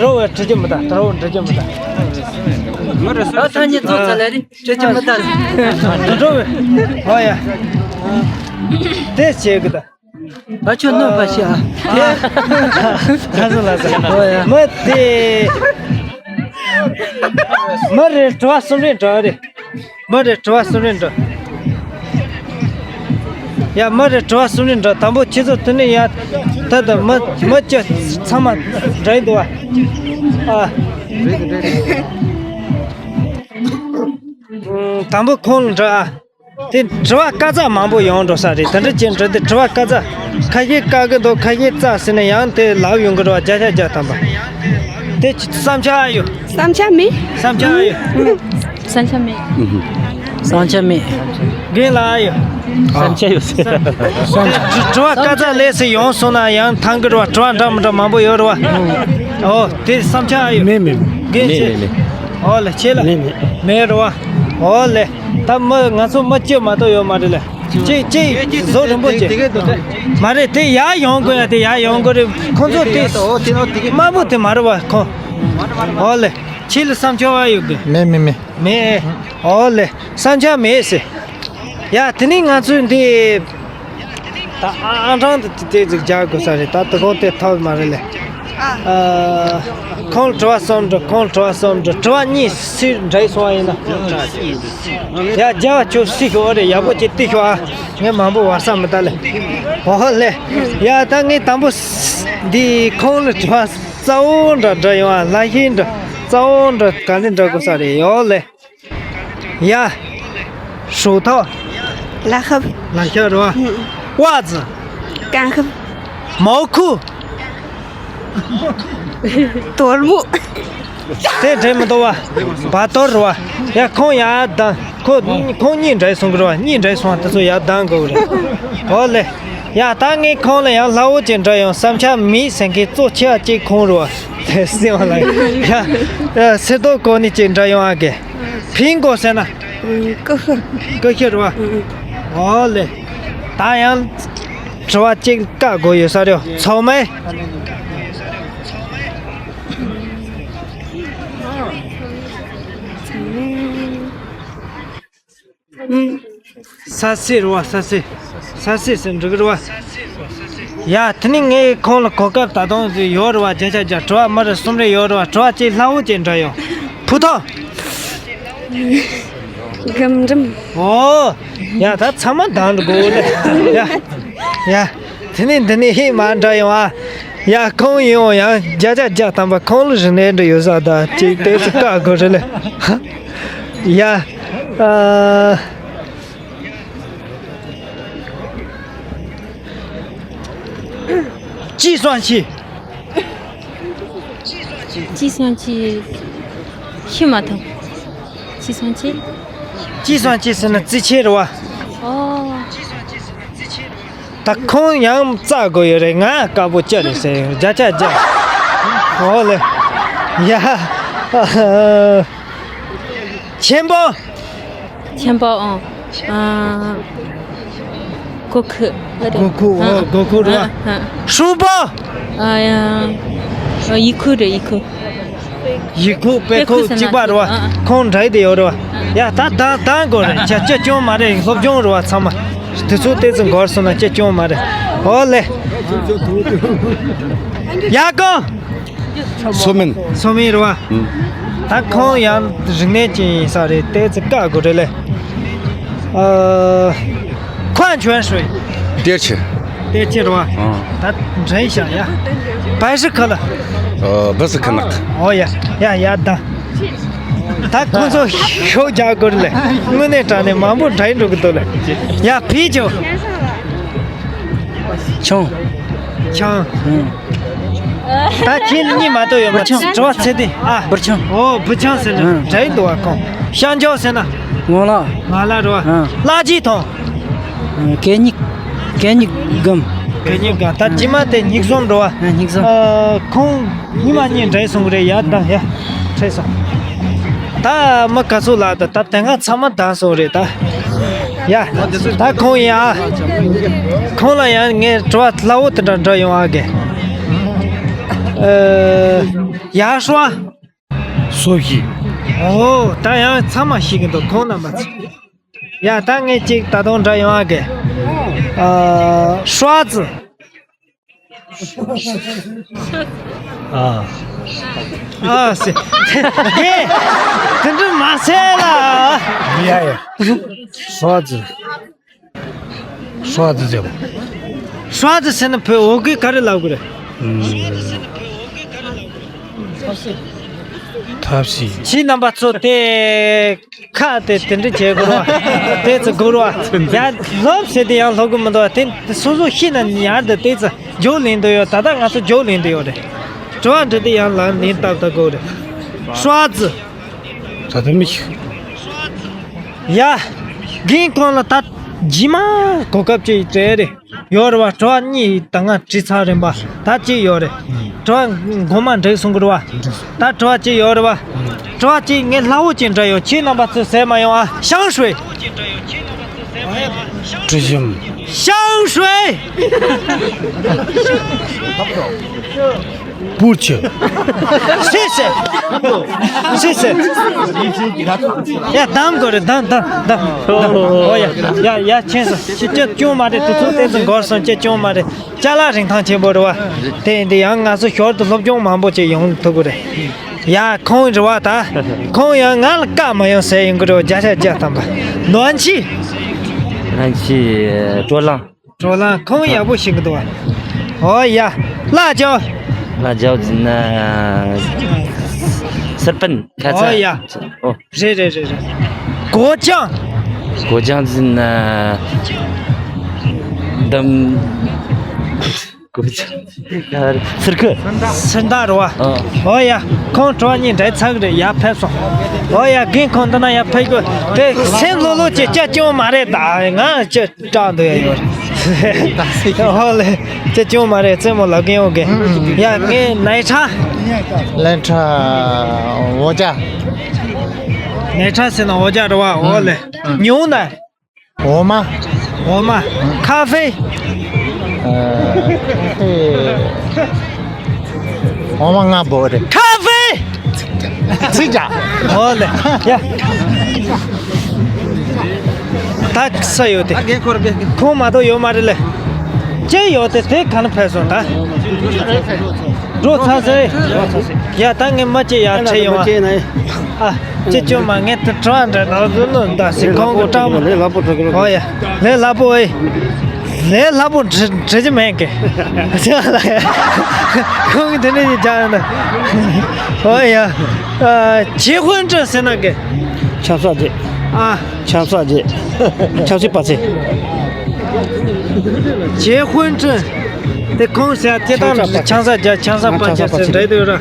དུ་རོ་བའི་འགྲིག་གི་མི་ད། དུ་རོ་བའི་འགྲིག་གི་མི་ད། ཨ་ཐ་སྙད་ཚོགས་ཚ་ལ་རི་ཅེ་ཅེ་མི་ད། དུ་རོ་བའི། ཨོ་ཡ། དེ་བྱེད་གི་ད། ཨ་ཆོ་ནོ་པ་ཤི་ཨ། ཁ་ཟོ་ལ་ཟ། ཨོ་ཡ། མི་དེ། མི་རེ་དྲི་བ་གསུམ་རེ་འདྲི་རེ། མི་རེ་དྲི་བ་གསུམ་རེ་འདྲི། ཡ་མི་རེ་དྲི་བ་གསུམ་རེ་འདྲི། དང་པོ་ཁྱེད་ཚོ་དེ་ནས་ཡ། ད་ད་མི་མི་སྐྱ་ཚང་མ་འདྲི་འདུག་བ། ཨ། དང་པོ་ཁོང་ལ་འདྲི་ཨ། དེ་དྲི་བ་སྐ་ཚ་མང་པོ་ཡོང་འགྲོ་ས་རེད། དེ་འདྲ་ཅན་འདྲི་དེ་དྲི་བ་སྐ་ཚ། ཁ་ཤས་བཀག་གི་འདུག་ཁ་ཤས་རྩ་ཟེར་ནས་ཡང་དེ་ལབ་ཡོང་གི་རེད་བ། བརྒྱ་ཆ་བརྒྱ་ཐམ་པ། དེ་བསམ་འཆར་ཡོད། བསམ་འཆར་མེད། བསམ་འཆར་ཡོད། བསམ་འཆར་མེད། བསམ་འཆར་མེད། རྒན་ལགས་ཡོད། བསམ་འཆར་ཡོད་ཟེར། དྲི་བ་སྐ་ཚ་ལས་སུ་ཡོང་སོང་ན་ཡང་ཐང་གི་རེད་བ། དྲི་བ་འདྲ་མི་འདྲ་མང་པོ་ཡོད་རེད་བ། ཨོ་དེ་བསམ་འཆར་ཡོད། མེད་མེད། རྒན་ཆེ། ཨོ་ལེ་ཆེ་ལ། མེད་མེད། མེད་རེད་བ། ཨོ་ལེ། ད་མི་ང་ཚོ་མི་སྐྱོ་མ་གཏོགས་ཡོད་མ་རེད་ལེ། ཅིག་ཅིག་བཟོ་རིན་པོ་ཆེ། མ་རེད་དེ་ཡར་ཡོང་དགོས་ཡ། དེ་ཡར་ཡོང་དགོས་རེད། ཁོང་ཚོ་དེ་དམར་པོ་དེ་མ་རེད་བ་ཁོ། ཨོ་ལེ། ཁྱེད་ལ་བསམ་འཆར་བ་ཡོད་གི། མེད་མེད་མེད། མེད། ཨོ་ལེ། བསམ་འཆར་མེད་ཟེར། ཡ་དེ་ནི་ང་ཚོས་འདི། ད་ཨ་ཨང་གྲངས་དེ་དེ་ཅིག་རྒྱག་དགོས་ས་རེད། ད་དེ་གོང་དེ་ཐོབ་མ་རེད་ལེ། ཨ། ཁོང་ལ་དྲི་བ་གསུམ་འདྲི། ཁོང་ལ་དྲི་བ་གསུམ་འདྲི། དྲི་བ་གཉིས་སུས་འདྲི་སོང་བ་ཡིན་ན། ཡ་རྒྱལ་བ་ཁྱོད་སུས་ཤོག་རེད། ཡག་པོ་ཅིག་ལྟོས་ཤོག་ཨ། ངས་མང་པོ་བར་ས་མི་ལྟ་ལེ། ཨོ་ལེ། ཡ་ད་ངས་དང་པོ་འདི་ཁོང་ལ་དྲི་བ་གཙོ་བོ་འདྲ་འདྲི་ཡོང་ཨ། ལྷ་ཤིང་འདྲ་གཙོ་བོ་འདྲ་ག་ནས་འདྲི་དགོས་ས་རེད། ཡོ་ལེ། ཡ། ཧྲུའུ་ཐོ། ལ་ཧབ། ལ་ཤ་རོ། ཝ་ཙི། ཀན་ཧབ། མའོ་ཁུ། དོར་མོ། དེ་འདྲེ་མི་འདུག་བ། བ་དོར་རོ་བ། ཡ་ཁོང་ཡ་དང་ཁོ་ཁོང་གཉིས་འདྲེ་སོང་གི་རོ་བ། གཉིས་འདྲེ་སོང་བ་དེ་ཚོ་ཡ་དང་གོ་རེ། ཨོ་ལེ། ཡ་ད་ངས་ཁོང་ལ་ཡང་ལྷ་བོ་ཅིག་འདྲ་ཡོང་བསམ་འཆར་མེད་ཟེར་མཁན་གཙོ་ཆེ་བ་ཅིག་ཁོང་རོ་བ། དེ་སེམས་ལ་ཡ་སེ་རྡོ་གོ་ནི་ཅིག་འདྲ་ཡོང་ཨ་གེ། ཕིང་གོ་ཟེར་ན། ཀུ་ཤུ། ཀུ་ཤུ་རེད་བ། ཨོ་ལེ། ད་ཡང་དྲི་བ་གཅིག་བཀག་དགོས་ཡོད་ས་རེད། ཚོགས་མི། ས་སེ་རེད་བ། ས་སེ། ས་སེ་ཟེར་འགྲིག་གི་རེད་བ། ཡ་དེ་ནི་ངས་ཁོང་ལ་གོ་སྐབས་ད་དུང་ཡོད་རེད་བ། བརྒྱ་ཆ་བརྒྱ། དྲི་བ་མི་རེ་གསུམ་རེ་ཡོད་རེད་བ། དྲི་བ་གཅིག་ལྷ་བོ་གཅིག་འདྲ་ཡོང་། བུ་ཐོ། སྒམ་འགྲམ། ཨོ། ཡ་ད་ཚང་མ་འདང་འགྲོ་དགོས་ལེ། ཡ། ཡ། དེ་ནི་འདི་ནི་ཧི་མ་འདྲ་ཡོང་ཨ། ཡ་ཁོང་ཡོང་ཡང་བརྒྱ་ཆ་བརྒྱ་ཐམ་པ་ཁོང་ལ་རིན་ནས་འདྲ་ཡོད་ས་ད་ཅིག་དེ་ཚོ་བཀག་དགོས་རེད་ལེ། ཡ། ཨ། ཅི་སོང་ཆི། ཅི་སོང་ཆི། ཤི་མ་ཐུབ། ཅི་སོང་ཆི། ཅི་སོང་ཆི་ཟེར་ན་རྩི་ཆེ་རེད་བ། ཨོ། ད་ཁོང་ཡང་རྩ་དགོས་ཡོད་རེད། ང་དཀར་པོ་སྐྱ་རེད་ཟེར་ཡོད། བརྒྱ་ཆ་བརྒྱ། ཨོ་ལེ། ཡ། ཆེན་པོ། ཆེན་པོ་ཨང་། ཨ། གོ་ཁུ། གོ་ཁུ། ཨོ། གོ་ཁུ་རེད་བ། ཧྲུང་པོ། ཨ་ཡ། ཡི་ཁུ་རེད། ཡི་ཁུ། ཡི་ཁུ་པེ་ཁུ་གཅིག་པ་རེད་བ། ཁོང་འདྲ་དེ་ཡོད་རེད་བ། ཡ། ད་ད་ད་གོ་རེད། ཅ་ཅ་ཅུང་མ་རེད། སློབ་སྦྱོང་རེད་བ། ཚང་མ་དེ་ཚོ་ཏོག་ཙམ་འགོར་སོང་ན་ཅ་ཅུང་མ་རེད། ཨོ་ལེ། ཡ་གོ། སོ་མིན། སོ་མིན་རེད་བ། ཨུམ། ད་ཁོང་ཡང་རིག་གནས་ཅན་ཡིན་ས་རེད། ཏོག་ཙམ་བཀག་དགོས་རེད་ལེ། ཨ། ཁོང་ཆོན་ཧྲུའེ། 第二期。 ཏོག་ཙམ་རེད་བ། ཨང་། ད་འདྲ་ཡིན་ཤག་ཡ། 白石可乐。 ཨོ། 不是可乐。 ཨོ་ཡ། ཡ་ཡ། ད་ད་ཁོང་ཚོ་ཤོག་རྒྱག་དགོས་རེད་ལེ། དངོས་གནས་དྲང་གནས་མང་པོ་འདྲ་ཡིན་འགྲོ་གི་འདུག་ལེ། ཡ། 啤酒。 ཆང་། ཆང་། ཨུམ། ད་ཁྱེད་གཉིས་མ་གཏོགས་ཡོད་མ། བུ་ཆུང་། དྲི་བ་ཚེ་བརྟན། ཨ། བུ་ཆུང་། ཨོ། བུ་ཆུང་ཟེར་ན། ཨུམ། འདྲ་ཡིན་འདུག་བ། ཁོང་ཤང་ཅའོ་ཟེར་ན། ངོ་ལ། ང་ལ་རེད་བ། ཨུམ། ལ་ཇི་ཐོང་། ཨུམ། གད་སྙིགས། གད་སྙིགས་སྒམ། གད་སྙིགས་སྒམ། ད་རྗེས་མ་དེ་སྙིགས་ཟོམ་རེད་བ། ཨུམ། སྙིགས་ཟོམ། ཨ། ཁོང་ཉི་མ་གཉིས་འདྲ་སོང་གི་རེད། ཡ། ད་ཡ། ཁྲེས་སོང་། ད་མི་ག་ཚོད་ལ། ད་ད་དེ་སྔ་ཚང་མ་འདང་སོང་རེད་ད། ཡ། ད་ཁོང་ཡིན་ཨ། ཁོང་ལ་ཡང་ངས་དྲི་བ་སླ་བོ་དེ་འདྲ་འདྲི་ཡོང་ཨ་གི། ཨ། ཡ་ཧྲོ། སོ་བཞི། ཨོ། ད་ཡང་ཚང་མ་ཤེས་ཀྱི་འདུག་ཁོང་རྣམ་པ་ཚོ། ཡ། ད་ངས་གཅིག་ད་དུང་འདྲི་ཡོང་ཨ་གི། ཨ། ཧྲོ་ཙི། ཨ། ཨ་སི། དེ་དེ་འདྲ་མ་ཟེར་ལ། ཡ་ཡ། ཧྲོ་ཙི། ཧྲོ་ཙི་ཟེར་བ། ཧྲོ་ཙི་ཟེར་ན་བོད་འོ་སྐོལ་ག་རེ་ལབ་དགོས་རེད། ཨུམ། ཐབས་ཤེས། ཁྱེད་རྣམ་པ་ཚོ་དེ། ཁ་དེ་དེ་འདྲ་བྱེད་དགོས་རེད་བ། དེ་ཚོ་དགོས་རེད་བ། ཡ། སློབ་ཟེར་དེ་ཡང་སློབ་གི་མི་འདུག་བ། དེ་དེ་སོ་སོ་ཤེས་ན་ཡར་དུ་དེ་ཚོ་རྒྱུགས་ལེན་འདོད་ཡོད། ད་ལྟ་ང་ཚོ་རྒྱུགས་ལེན་འདོད་ཡོད་རེད། དྲི་བ་འདྲི་དེ་ཡང་ལན་ལེན་ཏག་ཏག་དགོས་རེད། ཧྲོ་ཙི། ད་ལྟ་མི་ཤེས། ཡ། རྒན་ཁོང་ལ་ད་རྗེས་མ་གོ་སྐབས་ཅིག་སྤྲད་རེད། ཡོད་རེད་བ། དྲི་བ་གཉིས་ད་སྔ་དྲིས་ཚར་རེད་པ། ད་གཅིག་ཡོད་རེད། དྲི་བ་མགོ་མ་འགྲིག་སོང་གི་རེད་བ། ད་དྲི་བ་གཅིག་ཡོད་རེད་བ། དྲི་བ་གཅིག་ངས་སླ་བོ་གཅིག་འདྲི་ཡོང་། ཁྱེད་རྣམ་པ་ཚོས་ཟེར་མ་ཡོང་ཨ། ཤང་ཧྲུའེ། 知县。 ཤང་ཧྲུའེ། པུར་ཆེ། སུས་ཟེར། སུས་ཟེར། ཡ། གདམ་དགོས་རེད། གདམ་གདམ་གདམ། ཨོ་ཡ་ཡ་ཡ། ཁྱེད་ཚོ་ཅི་ཅི་ཅུང་མ་རེད། དུས་ཚོད་དེ་ཚོ་འགོར་སོང་། ཅི་ཅུང་མ་རེད། ཅ་ལག་རིན་ཐང་ཆེན་པོ་རེད་བ། དེ་ཡིན་དུས་ཡང་ང་ཚོ་ཞོར་དུ་སློབ་སྦྱོང་མང་པོ་ཅིག་ཡོང་ཐུབ་ཀྱི་རེད། ཡ། ཁོང་རེད་བ། ད་ཁོང་ཡང་ང་ལ་བཀའ་མ་ཡོང་ཟེར་ཡོང་གི་རེད་བ། བརྒྱ་ཆ་བརྒྱ་ཐམ་པ། ནོན་ཆི། ནོན་ཆི། ཀྲོ་ལང་། ཀྲོ་ལང་། ཁོང་ཡག་པོ་ཤེས་ཀྱི་འདུག་བ། ཨོ་ཡ། ལ་ཅའོ། ལ་ཅའོ་ཟེར་ན། སེར་པན་ཁ་ཚ། ཨོ་ཡ། ཨོ། རེད་རེད་རེད་རེད། གོ་ཅང་། གོ་ཅང་ཟེར་ན། འདམ། གོ་ཅང་། སིར་ཁུ། སིར་དར་བ། ཨོ། ཨོ་ཡ། ཁོང་དྲི་བ་གཉིས་འདྲི་ཚར་གི་རེད། ཡར་ཕེབས་སོང་། ཨོ་ཡ། རྒན་ཁོང་འདི་ན་ཡར་ཕེབས་དགོས། དེ་སེམས་ལྷོད་ལྷོད་ཀྱིས་ཅི་ཅུང་མ་རེད། ད་ང་ཅི་སྐྲག་འདུག་ཡ་ཡོད། ཧོ་ལེ། ཅི་ཅུང་མ་རེད། རྩེད་མོ་ལབ་གིན་ཡོད་གི། ཡ། ངས་奶茶། 奶茶。 འོ་ཇ།奶茶ཟེར་ན་འོ་ཇ་རེད་བ། འོ་ལེ།牛奶། 我吗？ འོ་མ། 咖啡། 呃，咖啡。 འོ་མ་ང་བོ་རེད། 咖啡། ཚིག་ཅག་འོ་ལེ། ཡ། ད་ས་ཡོད་དེ། ཁོང་མ་གཏོགས་ཡོད་མ་རེད་ལེ། ཅི་ཡོད་དེ་དེ་ག་ནས་ཕེབས་སོང་ད། འགྲོ་ཚར་སོང་། ཡ། ད་ངས་མ་ཅི་ཡར་ཁྲིད་ཡོང་ཨ། ཨ། ཅི་ཅུང་མ། ངས་དེ་དྲི་བ་འདྲི་ནོར་འདུག་ནོ། ད་སི་ཁོང་གི་སྐྲག་མ། ལས་སླ་པོ་འགྲོ་གི་རེད། ཨོ་ཡ། ལས་སླ་པོ་ཨེ། ལས་སླ་པོ་འདྲི་འདྲི་རྒྱུ་མེད་གི། ཁོང་གི་དེ་འདྲ་ཞིག་རྒྱག་ཡོང་ན། ཨོ་ཡ། ཨ། 结婚证ཟེར་ན་གི། ཆབ་གསང་རྗེས། ཨ། ཆབ་གསང་རྗེས། ཆབ་སྲིད་པ་ཚེ། 结婚证དེ་ཁོང་ཟེར་ཡ་དེ་དང་ཆང་ས་རྒྱ། ཆང་ས་པ་ཆང་ས་རྒྱ་ཟེར་འདྲ་འདུག་ར།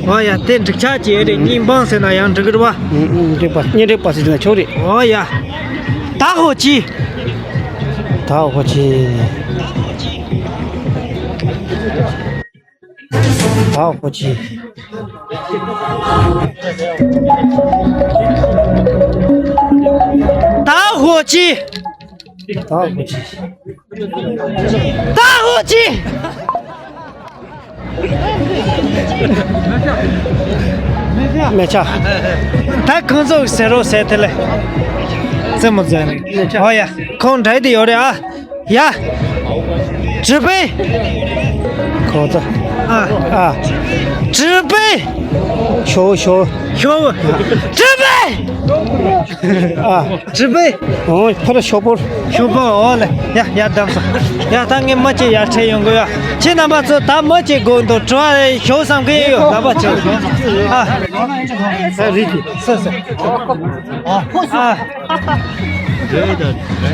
ཨོ་ཡ། དེ་འགྲིག་ཆགས་ཀྱི་རེད། གཉིས་འབངས་ཟེར་ན་ཡང་འགྲིག་གི་རེད་བ། གཉིས་འབངས་ཟེར་ན་ཆོག་རེད། ཨོ་ཡ། ད་ཧོ་ཅི། ད་ཧོ་ཅི། ད་ཧོ་ཅི། ད་ཧོ་ཅི། ད་ཧོ་ཅི། ད་ཧོ་ཅི། མེ་ཆ། ད་ཁོང་ཚོ་ཟེར་རོ་ཟེར་དེ་ལས། རྩེད་མོ་རྩེ་ནི། ཨོ་ཡ། ཁོང་འདྲ་དེ་ཡོད་རེད་ཨ། ཡ། གྲུ་པའི། ཁོ་ཚོ། ཨ། ཨ། གྲུ་པའི། ཤོ་ཤོ། ཤོ། གྲུ་པའི། ཨ། གྲུ་པའི། ཨོ་ཕར་ཤོ་པོར། ཤོ་པོ་ཨོ་ལེ། ཡ་ཡ་བདམས་སོ། ཡ་ད་ངས་མི་གཅིག་ཡར་ཁྲིད་ཡོང་གི་ཡ། ཁྱེད་རྣམ་པ་ཚོ་ད་མི་གཅིག་དགོས་འདུག་དྲི་བ་ཤོ་བསམ་གི་ཡོད་ལབ་པ་ཆོག་ཨ། ས་རིག་གི། ས་ས། ཨ། ཨ།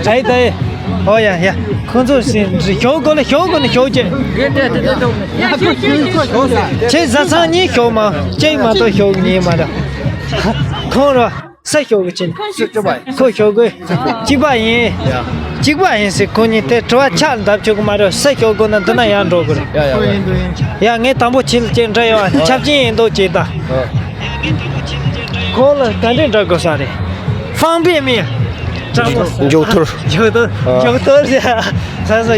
ད་ཡི་ད་ཡི། ཨོ་ཡ་ཡ། ཁོང་ཚོ་ཞིག་ཞོག་གོ་ལ་ཞོག་གོ་ནི་ཞོག་ཅེ། ཁྱེད་བཟའ་ཚང་གཉིས་ཞོག་མ་གཅིག་མ་གཏོགས་ཞོག་གཉིས་མ་རེད། ཁོང་རོ་ས་ཞོག་གི་ཅན། ཁོ་ཞོག་གི་གཅིག་པ་ཡིན། གཅིག་པ་ཡིན་ཟེར་ཁོ་གཉིས་དེ་དྲི་བ་ཆགས་འདབ་ཆོག་གི་མ་རེད། ས་ཞོག་གོ་ན་འདི་ན་ཡར་འགྲོ་གི་རེད། ཡ་ཡ་ཡ། ཡ་ངས་དང་པོ་ཁྱེད་ལ་ཅན་འདྲ་ཡོད་ཆབ་ཆེན་ཡིན་མདོག་ཅེ་ད། ཁོང་ལ་ག་འདྲས་འདྲ་དགོས་ས་རེད། ཧྥང་པེ་མིན། ཀྲང་མོ། མགྱོགས་ཐུར། མགྱོགས་ཐུར། ཨ། མགྱོགས་ཐུར་ཟེར། ས་ས་ཡ།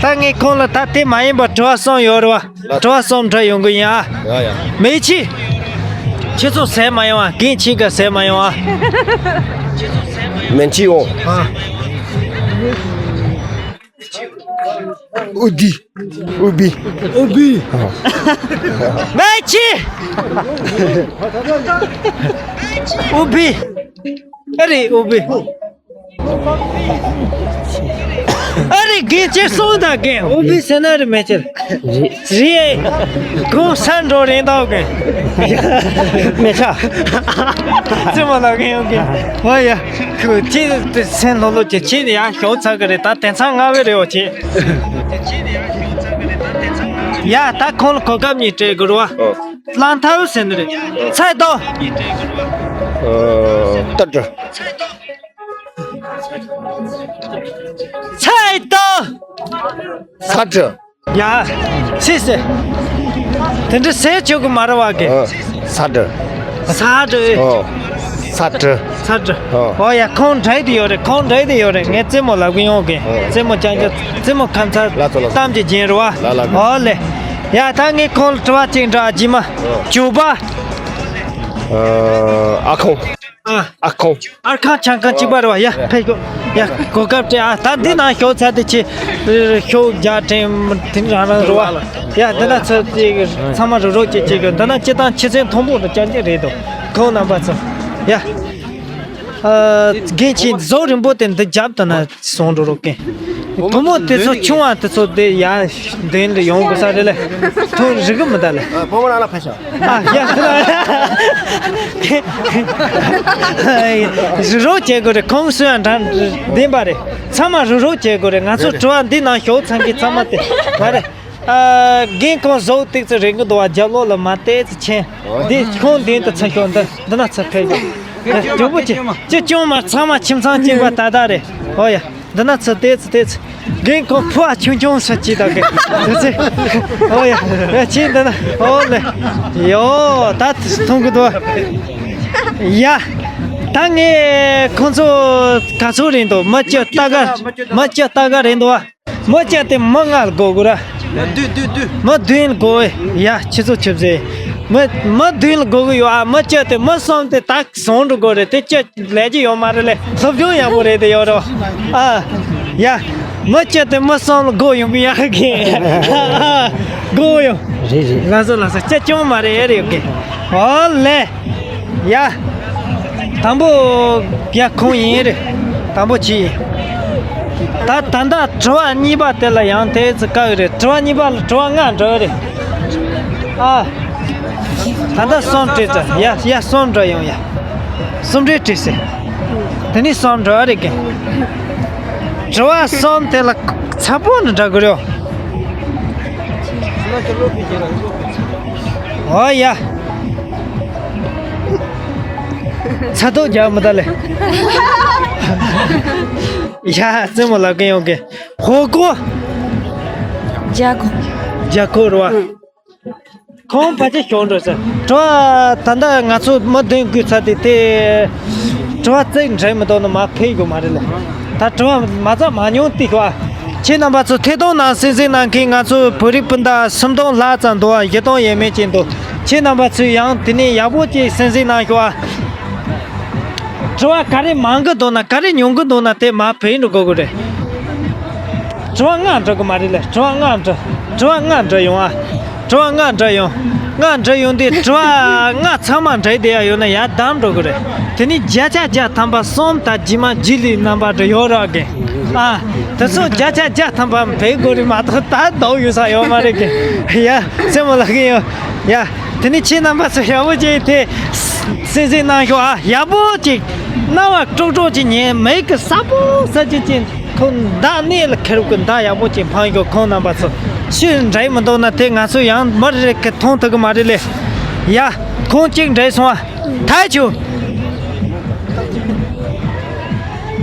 ད་ངས་ཁོང་ལ་ད་དེ་མ་ཡིན་པར་དྲི་བ་གསུམ་ཡོད་རེད་བ། དྲི་བ་གསུམ་འདྲི་ཡོང་གི་ཡིན་ཨ། ཡ་ཡ། མེ་ཆི། ཁྱེད་ཚོ་ཟས་མ་ཡོང་ཨ། རྒན་ཁྱེད་ཀ་ཟས་མ་ཡོང་ཨ། མེན་ཆི་འོང་། ཨ། ཨུ་དི། ཨུ་བི། ཨུ་བི། མེ་ཆི། ཨུ་བི། ཨ་རེ་ཨུ་བི། ཨ་རེ་རྒན་ཁྱེད་སོང་ད་རྒན། ཨུ་བི་ཟེར་ན་རེ་མེ་ཆི། རེད། གོང་ས་འགྲོ་རེད་འདུག་རྒན། མེ་ཆ། ཙི་མ་ལ་རྒན་ཡོང་རྒན། ཨོ་ཡ། ཁྱེད་དེ་སེམས་ལྷོད་ལྷོད་ཀྱི་ཁྱེད་ཡང་ཞོག་ཚར་གི་རེད། ད་དེང་སང་སྔ་བའི་རེད་འོ་ཁྱེད། ཡ་ད་ཁོང་ལ་གོ་སྐབས་གཉིས་སྤྲད་དགོས་རེད་བ། ཨོ། གླང་ཐལ་ཟེར་ནི་རེད། ཚད་ཏོ། ཨོ། ཏར་ཏྲ། ཚད་ཏོ། ས་ཏྲ། ཡ། སི་སི། དེ་འདྲ་ཟེར་ཆོག་གི་མ་རེད་བ་གི། ཨ། ས་ཏྲ། ས་ཏྲ། ཨོ། ས་ཏྲ། ས་ཏྲ། ཨོ། ཨོ་ཡ། ཁོང་འདྲ་དེ་ཡོད་རེད། ཁོང་འདྲ་དེ་ཡོད་རེད། ངས་རྩེད་མོ་ལབ་གི་ཡོང་གི། ཨོ། རྩེད་མོ་ཅང་ཅང་རྩེད་མོ་ཁམས་ཚར། ལ་ཚོ་ལ་ཚོ། གཏམ་གྱི་རྒྱན་རེད་བ། ལ་ལ་ལ། ཨོ་ལེ། ཡ་ད་ངས་ཁོང་ལ་དྲི་བ་གཅིག་འདྲི་ཨ། རྗེས་མ། ཨོ། ཇོ་བ། ཨ། ཨ་ཁོང་། ཨ། ཨ་ཁོང་། ཨར་ཁང་ཆང་ཁང་གཅིག་པ་རེད་བ། ཡ་ཕེབས་ཤོག་ཡ་གོ་སྐབས་སྤྲད་ཨ། ད་འདི་ནང་ཞོག་ཚར་དེ་ཆེ། ཞོག་རྒྱག་དྲན་དེ་རང་རང་རེད་བ། ཡ་འདི་ན་ཚོ་གཅིག་ཚང་མ་རུ་རོགས་གཅིག་གཅིག་གི་འདི་ན་སྤྱི་བཏང་ཆེ་ཚན་མཐོན་པོ་རུ་བསྐྱར་འགྱུར་རེད་དོ། ཁོང་རྣམ་པ་ཚོ་ཡ། ཨ། རྒན་ཁྱེད་ཟོག་རིང་པོ་དེ་འདི་རྒྱབ་ད་ན་སོང་འགྲོ་རོགས་གན། བུ་མོ་དེ་ཚོ་ཆུང་བ་དེ་ཚོ་དེ་ཡ་མདུན་ལ་ཡོང་དགོས་ས་རེད་ལེ། ཐོན་རིག་གི་མི་ད་ལེ། ཨ། བུ་མོ་རང་ལ་ཕེབས་ཤོག་ཨ། ཡ། རུ་རོགས་བྱེད་དགོས་རེད། ཁོང་སུ་ཡང་འདྲ་བདེན་པ་རེད། ཚང་མ་རུ་རོགས་བྱེད་དགོས་རེད། ང་ཚོ་དྲི་བ་འདི་ནང་ཞོག་ཚང་གི་ཚང་མ་དེ་མ་རེད། ཨ། རྒན་ཁོང་ཟོག་ཏིག་ཙི་རིང་གི་འདུག་བ། རྒྱབ་ལོགས་ལ་མ་ཏེ་ཙི་ཆེན། འདི་ཁོང་མདུན་དུ་ཚུར་ཤོག་འདི་འདི་ན་ཚུར་ཕེབས་ཤོག་ཡ། མགྱོགས་པོ་བྱེད། ཅི་ཅུང་མ་ཚང་མ་ཁྱིམ་ཚང་གཅིག་པ་ད་ད་རེད། ཨོ་ཡ། འདི་ན་ཚུར་ཏེ་ཙི་ཏེ་ཙི། རྒན་ཁོང་ཕོ་བ་ཆུང་ཆུང་ས་ཅི་ད་གི་དེ་ཚེ། ཨོ་ཡ། ཡ་ཅི་འདི་ན་ཨོ་ལེ། ཡོ་ད་མཐོང་གི་འདུག་ཡ། ད་ངས་ཁོང་ཚོ་ག་ཚོད་རེད་འདུག་མི་བཅུ་ལྟ་ག་མི་བཅུ་ལྟ་ག་རེད་འདུག་མི་བཅུ་དེ་མི་ལྔ་ལ་དགོས་དགོས་ར། མི་བདུན་བདུན་བདུན། མི་བདུན་ལ་དགོས། ཡ་ཁྱེད་ཚོ་ཆུབ་ཟེ། མི་མི་བདུན་ལ་དགོས་གི་ཡོད་ཨ། མི་བཅུ་དེ་མི་གསུམ་དེ་ད་བཟུང་འགྲོ་དགོས་རེད། དེ་བཅུ་ལས་ཀྱི་ཡོད་མ་རེད་ལེ། སློབ་སྦྱོང་ཡག་པོ་རེད་དེ་ཡོད་རོ། ཨ། ཡ། མི་བཅུ་དེ་མི་གསུམ་ལ་དགོས་ཡོང་གི་ཡག་གི། ཨ། དགོས་ཡོང་། རེད་རེད། ལགས་སོ་ལགས་སོ། ཅི་ཅུང་མ་རེད་ཨེ་རེད་ཡོད་གི། ཨོ་ལེ། ཡ། དང་པོ། ཡ་ཁོང་ཡིན་རེད། དང་པོ་ཅི་ཡིན། ད་ད་ལྟ་དྲི་བ་གཉིས་པ་དེ་ལ་ཡང་དེ་ཚོ་བཀག་ཡོད་རེད། དྲི་བ་གཉིས་པ་ལ་དྲི་བ་ལྔ་འགྲོ་ཡོད་རེད། ཨ། ད་ལྟ་གསུམ་དྲིས་ད། ཡ་ཡ་གསུམ་འགྲོ་ཡོང་ཡ། གསུམ་དྲིས་དྲིས་སེ། དེ་ནས་གསུམ་འགྲོ་ཡ་རེད་གི། དྲི་བ་གསུམ་དེ་ལ་ཚ་པོ་ནས་འདྲ་དགོས་རེད། ཨོ་ཡ། ཚ་ཐོག་རྒྱག་མི་ད་ལེ། ཡ་རྩེད་མོ་ལབ་གིན་ཡོང་གི། ཧོ་ཀོ། རྒྱ་ཁོ། རྒྱ་ཁོ་རེད་བ། ཁོང་ཕལ་ཆེར་ཤོར་འགྲོ་ཟེར། དྲི་བ་ད་ལྟ་ང་ཚོ་མི་བདུན་བརྐུས་ཚར་དུས་དེ། དྲི་བ་རྩིས་འགྲིག་མི་འདུག་ན་མར་ཕུད་དགོས་མ་རེད་ལ། ད་དྲི་བ་མ་རྩ་མ་ཉུང་ཏིག་བ། ཁྱེད་རྣམ་པ་ཚོ་ཐད་གཏོང་ནང་གསན་གཟིགས་གནང་མཁན་ང་ཚོ་བོད་རིགས་སྤུན་ཟླ་སུམ་སྟོང་ལྷག་ཙམ་འདུག་བ། བཞི་སྟོང་ཡས་མས་ཅིག་འདུག་ཁྱེད་རྣམ་པ་ཚོས་ཡང་དེ་ནས་ཡག་པོ་ཅིག་གསན་གཟིགས་གནང་ཤོག་ཨ། དྲི་བ་ག་རེ་མང་གི་འདུག་ན་ག་རེ་ཉུང་གི་འདུག་ན་དེ་མར་ཕུད་འགྲོ་དགོས་ཀྱི་རེད། དྲི་བ་ལྔ་འདྲི་གི་མ་རེད་ལ། དྲི་བ་ལྔ་འདྲི། དྲི་བ་ལྔ་འདྲི་ཡོང་ཨ། དྲི་བ་ལྔ་འདྲི་ཡོང་། ལྔ་འདྲི་ཡོང་དུས་དྲི་བ་ལྔ་ཚང་མ་འདྲི་བསྡད་ཡ་ཡོད་ན་ཡར་བསྡམས་འགྲོ་གི་རེད། དེ་ནས་བརྒྱ་ཆ་བརྒྱ་ཐམ་པ་གསུམ་དང་རྗེས་མ་རྗེས་ལུས་རྣམ་པ་འདྲི་ཡོད་རོགས་གི། ཨ། དེ་ཚོ་བརྒྱ་ཆ་བརྒྱ་ཐམ་པ་འབད་དགོས་རེད་མ་གཏོགས་ད་ལྡོག་ཡོད་ས་ཡོད་མ་རེད་གི། ཡ། རྩེད་མོ་ལགས་ཀྱི་ཡོད། ཡ། དེ་ནས་ཁྱེད་རྣམ་པ་ཚོ་ཡག་པོ་ཅིག་དེ་གསན་གཟིགས་གནང་ཤོག་ཨ། ཡག་པོ་ཅིག་རྣ་བ་ཀྲོག་ཀྲོག་ཅིག་ཉན། མིག་གིས་གསལ་པོ་གསལ་ཅིག་ཅིག་ཁོ་མདའ་སྣེ་ལ་ཁེར་གི་མདའ་ཡག་པོ་ཅིག་འཕང་ཤོག་ཁོང་རྣམ་པ་ཚོ་ཤི་འདྲ་མི་འདུག་ན་དེ་ང་ཚོ་ཡང་མི་རེ་གི་མཐོང་ཐུབ་གི་མ་རེད་ལེ། ཡ། ཁོང་གཅིག་འདྲེས་སོང་ཨ། ཐལ་ཆུ།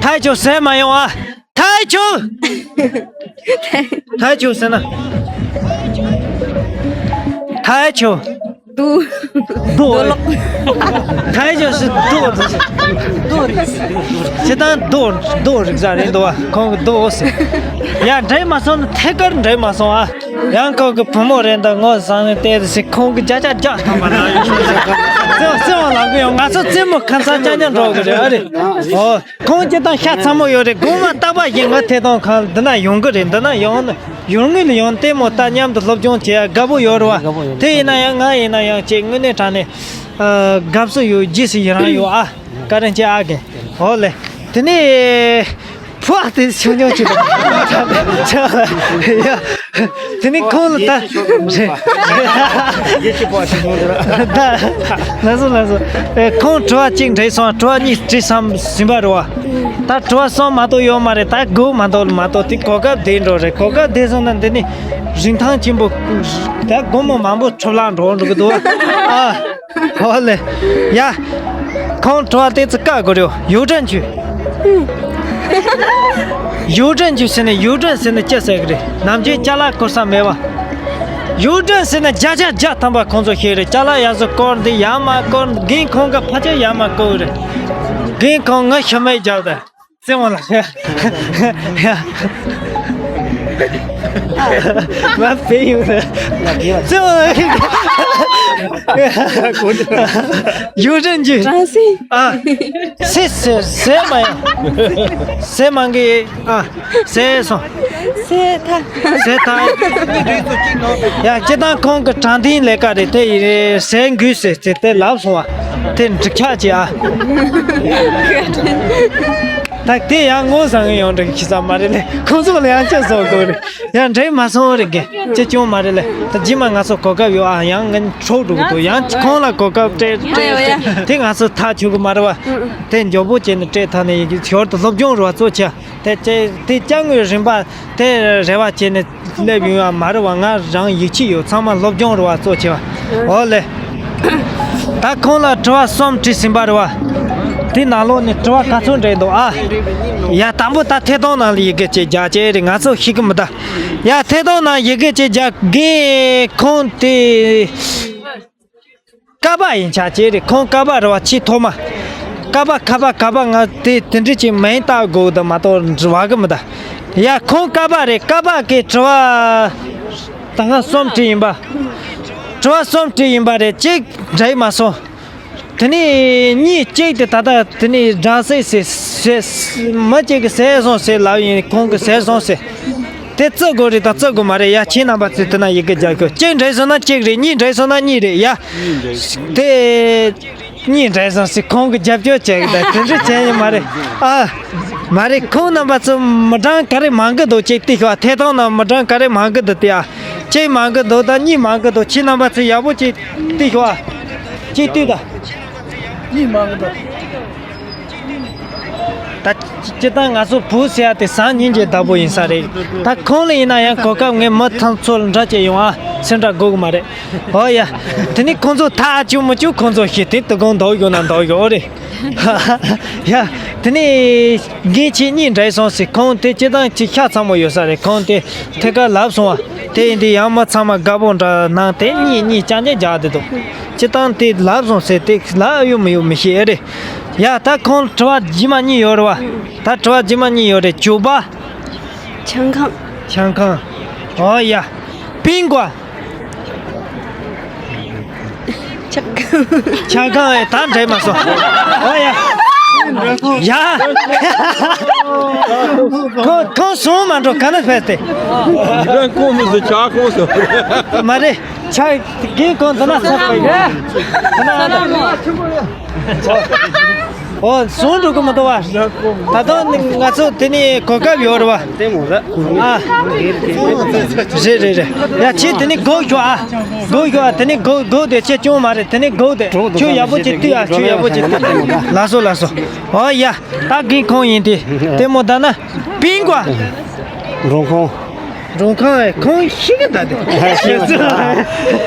ཐལ་ཆུ་ཟེར་མ་ཡོང་ཨ། ཐལ་ཆུ། ཐལ་ཆུ་ཟེར་ན། ཐལ་ཆུ། རྡོ། རྡོ། ཐལ་ཆུ་ཟེར་རྡོ། རྡོ་རིགས། སྤྱིར་བཏང་རྡོ། རྡོ་རིགས་ཟ་རེད་འདུག་བ། ཁོང་གི་རྡོ་ཟེར། ཡ་འདྲེས་མ་སོང་ན་ཐད་ཀར་འདྲེས་མ་སོང་ཨ། ཡང་ཁོ་གི་བུ་མོ་རེད་འདུག་ངོ་བཟང་ནས་བལྟས་ཟེར། ཁོང་གི་བརྒྱ་ཆ་བརྒྱ་ཐམ་པ་ལ་ཡོད་ཤོག་ཟེར། བརྩེ་བ་ལགས་ཀྱི་ཡང་ང་ཚོ་རྩེད་མོ་ཁ་མཚར་ཅག་ཉག་འགྲོ་གི་རེད་ཨ་རེད། ཨོ། ཁོང་སྤྱིར་བཏང་ཤ་ཚ་མོ་ཡོད་རེད། དགོང་མོ་རྟག་པར་ཞིག་ང་ཐད་གཏོང་ཁང་འདི་ན་ཡོང་གི་རེད། འདི་ན་ཡོང་ན་ཡོང་ངེས་ལ་ཡོང་། ལྟད་མོ་ལྟ། མཉམ་དུ་སློབ་སྦྱོང་བྱེད་ཡ་དགའ་པོ་ཡོད་རེད་བ། དེ་ཡིན་ན་ཡང་ང་ཡིན་ན་ཡང་ཅིག་དངོས་གནས་དྲང་གནས་ཨ། དགའ་བསུ་ཡོད། རྗེས་སུ་ཡི་རང་ཡོད་ཨ། བཀའ་དྲིན་ཆེ་ཨ་རྒན། འོ་ལེ། དེ་ནས་ཕུ་ཨ་དེ་ཆུང་ཆུང་ཅིག་ཡ། དེ་ནས་ཁོང་ལ་ད། ཡེ་ཅི་པོ་ཞིག་ཡོང་དུས་ར། ད། ལགས་སོ་ལགས་སོ། ཨེ་ཁོང་དྲི་བ་གཅིག་འདྲེས་སོང་། དྲི་བ་གཉིས་དྲིས་བསམ་ཟིན་པ་རེད་བ། ད་དྲི་བ་གསུམ་མ་གཏོགས་ཡོད་མ་རེད། ད་དགུ་མ་གཏོགས་མ་གཏོགས་དེ་གོ་སྐབས་བདེ་འགྲོ་རེད། གོ་སྐབས་བདེ་སོང་ན་འདི་ནི་རིན་ཐང་ཆེན་པོ། ད་སྒོར་མོ་མང་པོ་འཕྲོ་བརླག་འགྲོ་འགྲོ་གི་འདུག་བ། ཨ། ཧོ་ལེ། ཡ། ཁོང་དྲི་བ་དེ་ཚོ་བཀག་དགོས་རེད། 邮政局། 邮政局ཟེར་ནས། 邮政ཟེར་ནས་ཅི་ཟེར་གི་རེད། ནམ་རྒྱུན་ཅ་ལག་བསྐུར་ས་མེད་པ། 邮政ཟེར་ན་བརྒྱ་ཆ་བརྒྱ་ཐམ་པ་ཁོང་ཚོ་ཤེས་རེད། ཅ་ལག་ཡག་ཚོ་བསྐུར་འདི་ཡག་མ་བསྐུར། རྒན་ཁོང་གི་ཕ་ཆེ་ཡག་མ་བསྐུར་རེད། རྒན་ཁོང་ང་ཤི་མེད་རྒྱབ་དེ། རྩེད་མོ་ལགས། ཡ། ང་བལ་ཡོད་རེད། རྩེད་མོ་ལགས། 邮政局། 张信。 ཨ། ཟས་ཟས་ཟས་མ་ཡ། ཟས་མང་གི་ཨ། ཟས་སོང་། ཟས་ཐ། ཟས་ཐ། ཡ་སྤྱིར་བཏང་ཁོང་གི་དྲང་བདེན་ལས་ཀ་རེད། དེ་ཡིན་རེད། ཟས་འགུལ་ཟས་ཟས་དེ་ལབ་སོང་བ། དེ་འགྲིག་ཆགས་ཀྱི་ཨ། ད་དེ་ཡང་ངོ་བཟང་ངི་ཡོང་འགྲིག་ཤི་ས་མ་རེད་ལེ། ཁོང་ཚོ་ལ་ཡང་ཅི་བཟོ་དགོས་རེད། ཡང་འགྲིག་མ་སོང་རེད་གི། ཅི་ཅུང་མ་རེད་ལེ། ད་རྗེས་མ་ང་ཚོ་གོ་སྐབས་ཡོད་ཨ། ཡང་ངན་འཕྲོག་འགྲོ་གི་འདུག་ཡང་ཁོང་ལ་གོ་སྐབས་སྤྲད་སྤྲད་སྤྲད་དེ་ང་ཚོ་ཐག་ཆོད་གི་མ་རེད་བ། དེ་མགྱོགས་པོ་བྱས་ནས་སྤྲད་ཐག་ནས་ཡི་གེ་ཞོར་དུ་སློབ་སྦྱོང་རེ་བ་གཙོ་ཆེ། དེ་ཅེ་དེ་ཅང་ངོས་རིམ་པ་དེ་རེ་བ་བྱས་ནས་སླེབས་ཡོང་བ་མ་རེད་བ། ང་རང་ཡིད་ཆེས་ཡོད། ཚང་མ་སློབ་སྦྱོང་རེ་བ་གཙོ་ཆེ་བ། འོ་ལེ། ད་ཁོང་ལ་དྲི་བ་གསུམ་དྲིས་ཟིན་པ་རེད་བ། དེ་ནང་ལོགས་ནས་དྲི་བ་ག་ཚོད་འདྲེས་འདུག་ཨ། ཡ་དང་པོ་ད་ཐད་གཏོང་ནང་ལ་ཡི་གེ་ཅིག་རྒྱག་ཅེས་རེད། ང་ཚོ་ཤེས་གི་མི་གདའ། ཡ་ཐད་གཏོང་ནང་ཡི་གེ་ཅིག་རྒྱག་གི། ཁོང་དེ། ཀ་པ་ཡིན་ཆ་ཅེས་རེད། ཁོང་ཀ་པ་རེད་བ། ཆེས་ཐོག་མ། ཀ་པ་ཁ་པ་ག་པ་ང་དེ་དེ་འདྲ་ཅིག་མིང་བཏགས་དགོས་དང་མ་གཏོགས་འབྲི་བ་གི་མི་གདའ། ཡ་ཁོང་ཀ་པ་རེད། ཀ་པ་གི་དྲི་བ་ད་ང་གསུམ་དྲིས་ཡིན་པ། དྲི་བ་གསུམ་དྲིས་ཡིན་པ་རེད། གཅིག་འགྲིག་མ་སོང་། དེ་ནས་གཉིས་གཅིག་དེ་ད་ལྟ་དེ་ནས་སྦྲང་ཟེར་ཟེར་ཟེར། མི་གཅིག་གིས་ཟས་སོང་ཟེར་ལབ་ཡིན། ཁོང་གིས་ཟས་སོང་ཟེར། དེ་བརྩི་དགོས་རེད་དང་བརྩི་དགོས་མ་རེད། ཡ་ཁྱེད་རྣམ་པ་ཚོས་དེ་ན་ཡི་གེ་རྒྱག་ཤོག་གཅིག་འགྲིག་སོང་ན་གཅིག་རེད། གཉིས་འགྲིག་སོང་ན་གཉིས་རེད་ཡ། དེ་གཉིས་འགྲིག་སོང་ཟེར། ཁོང་གིས་རྒྱབ་སྐྱོར་བྱེད་གི་ད་དེ་འདྲ་བྱས་ཡིན་མ་རེད་ཨ། མ་རེད། ཁོང་རྣམ་པ་ཚོ་མི་གྲངས་ག་རེ་མང་གི་འདུག་ཅིག་ལྟོས་ཤོག་ཐད་གཏོང་ནང་མི་གྲངས་ག་རེ་མང་གི་འདུག་དེ་ཨ། གཅིག་མང་གི་འདུག་དང་གཉིས་མང་གི་འདུག་ཁྱེད་རྣམ་པ་ཚོས་ཡག་པོ་ཅིག་ལྟོས་ཤོག་ཨ། ཅིག་ལྟོས་དང་། གཉིས་མང་གི་འདུག་ད་སྤྱིར་བཏང་ང་ཚོ་བོད་ཟེར་ཡ་དེ་བཟང་སྙིང་རྗེ་བདག་པོ་ཡིན་ས་རེད། ད་ཁོང་ལ་ཡིན་ན་ཡང་གོ་སྐབས་ངས་མི་ཐམས་ཚོ་ལ་འདྲ་བྱས་ཡོང་ཨ། སེམས་ཁྲལ་དགོས་གི་མ་རེད། ཨོ་ཡ། དེ་ནི་ཁོང་ཚོ་ཐག་བཅུག་མི་བཅུག་ཁོང་ཚོ་ཤེས། དེ་དུ་གང་འདོགས་ཡོད་ན་འདོགས་ཡོད་རེད། ཡ། དེ་ནི་འགན་ཁྱེད་གཉིས་འདྲེས་སོང་ཟེར། ཁོང་དེ་སྤྱི་བཏང་ཅིག་ཤ་ཚ་མོ་ཡོད་ས་རེད། ཁོང་དེ་ཐད་ཀར་ལབ་སོང་བ། དེ་ཡིན་དུས་ཡང་མ་ཚང་མ་དགའ་པོ་འདྲ་ནང་དེ་གཉིས་གཉིས་རྐྱང་རྐྱང་རྒྱག་བསྡད་འདུག་སྤྱི་བཏང་དེ་ལབ་སོང་ཟེར་དེ་ལབ་ཡོད་མི་ཡོད་མི་ཤེས་ཨེ་རེད། ཡ། ད་ཁོང་དྲི་བ་རྗེས་མ་གཉིས་ཡོད་རེད་བ། ད་དྲི་བ་རྗེས་མ་གཉིས་ཡོད་རེད། ཇོ་པ། ཆང་ཁང་། ཆང་ཁང་། ཨོ་ཡ། པིང་ཀ། ཆག་ཁང་། ཆག་ཁང་། ཨེ། ད་འདྲེས་མ་སོང་། ཨོ་ཡ། ཡ། ཁོ་ཁོ་སོང་མ་འགྲོ་ག་ན་ཕེབས་ཏེ། འདྲེན་ཁོང་མི་སུ་ཆག་ཁོང་སོང་། མ་རེད། ཆག་གིན་ཁོང་དུ་ན་ཚ་པ་ཡ། དུ་ན། ཨོ། སོང་འགྲོ་གི་མི་འདུག་བ། ད་དུང་ང་ཚོ་དེ་ནི་གོ་སྐབས་ཡོད་རེད་བ། ལྟད་མོ་རེད། ཨ། རེད་རེད་རེད། ཡ། ཁྱེད་དེ་ནི་སྒུག་ཤོག་ཨ། སྒུག་ཤོག་ཨ། དེ་ནི་སྒུག་སྒུག་དེ་ཁྱེད་སྐྱོན་མ་རེད། དེ་ནི་སྒུག་དེ་ཁྱོད་ཡག་པོ་ཅིག་ལྟོས་ཨ། ཁྱོད་ཡག་པོ་ཅིག་ལྟོས། ལགས་སོ་ལགས་སོ། ཨོ་ཡ། ད་གིན་ཁོང་ཡིན་དེ། ལྟད་མོ་ད་ན། པིང་ཀ། མགྲོན་ཁང་། མགྲོན་ཁང་། ཨེ། ཁོང་ཤི་གི་ད་དེ། ཤི་གི་ད།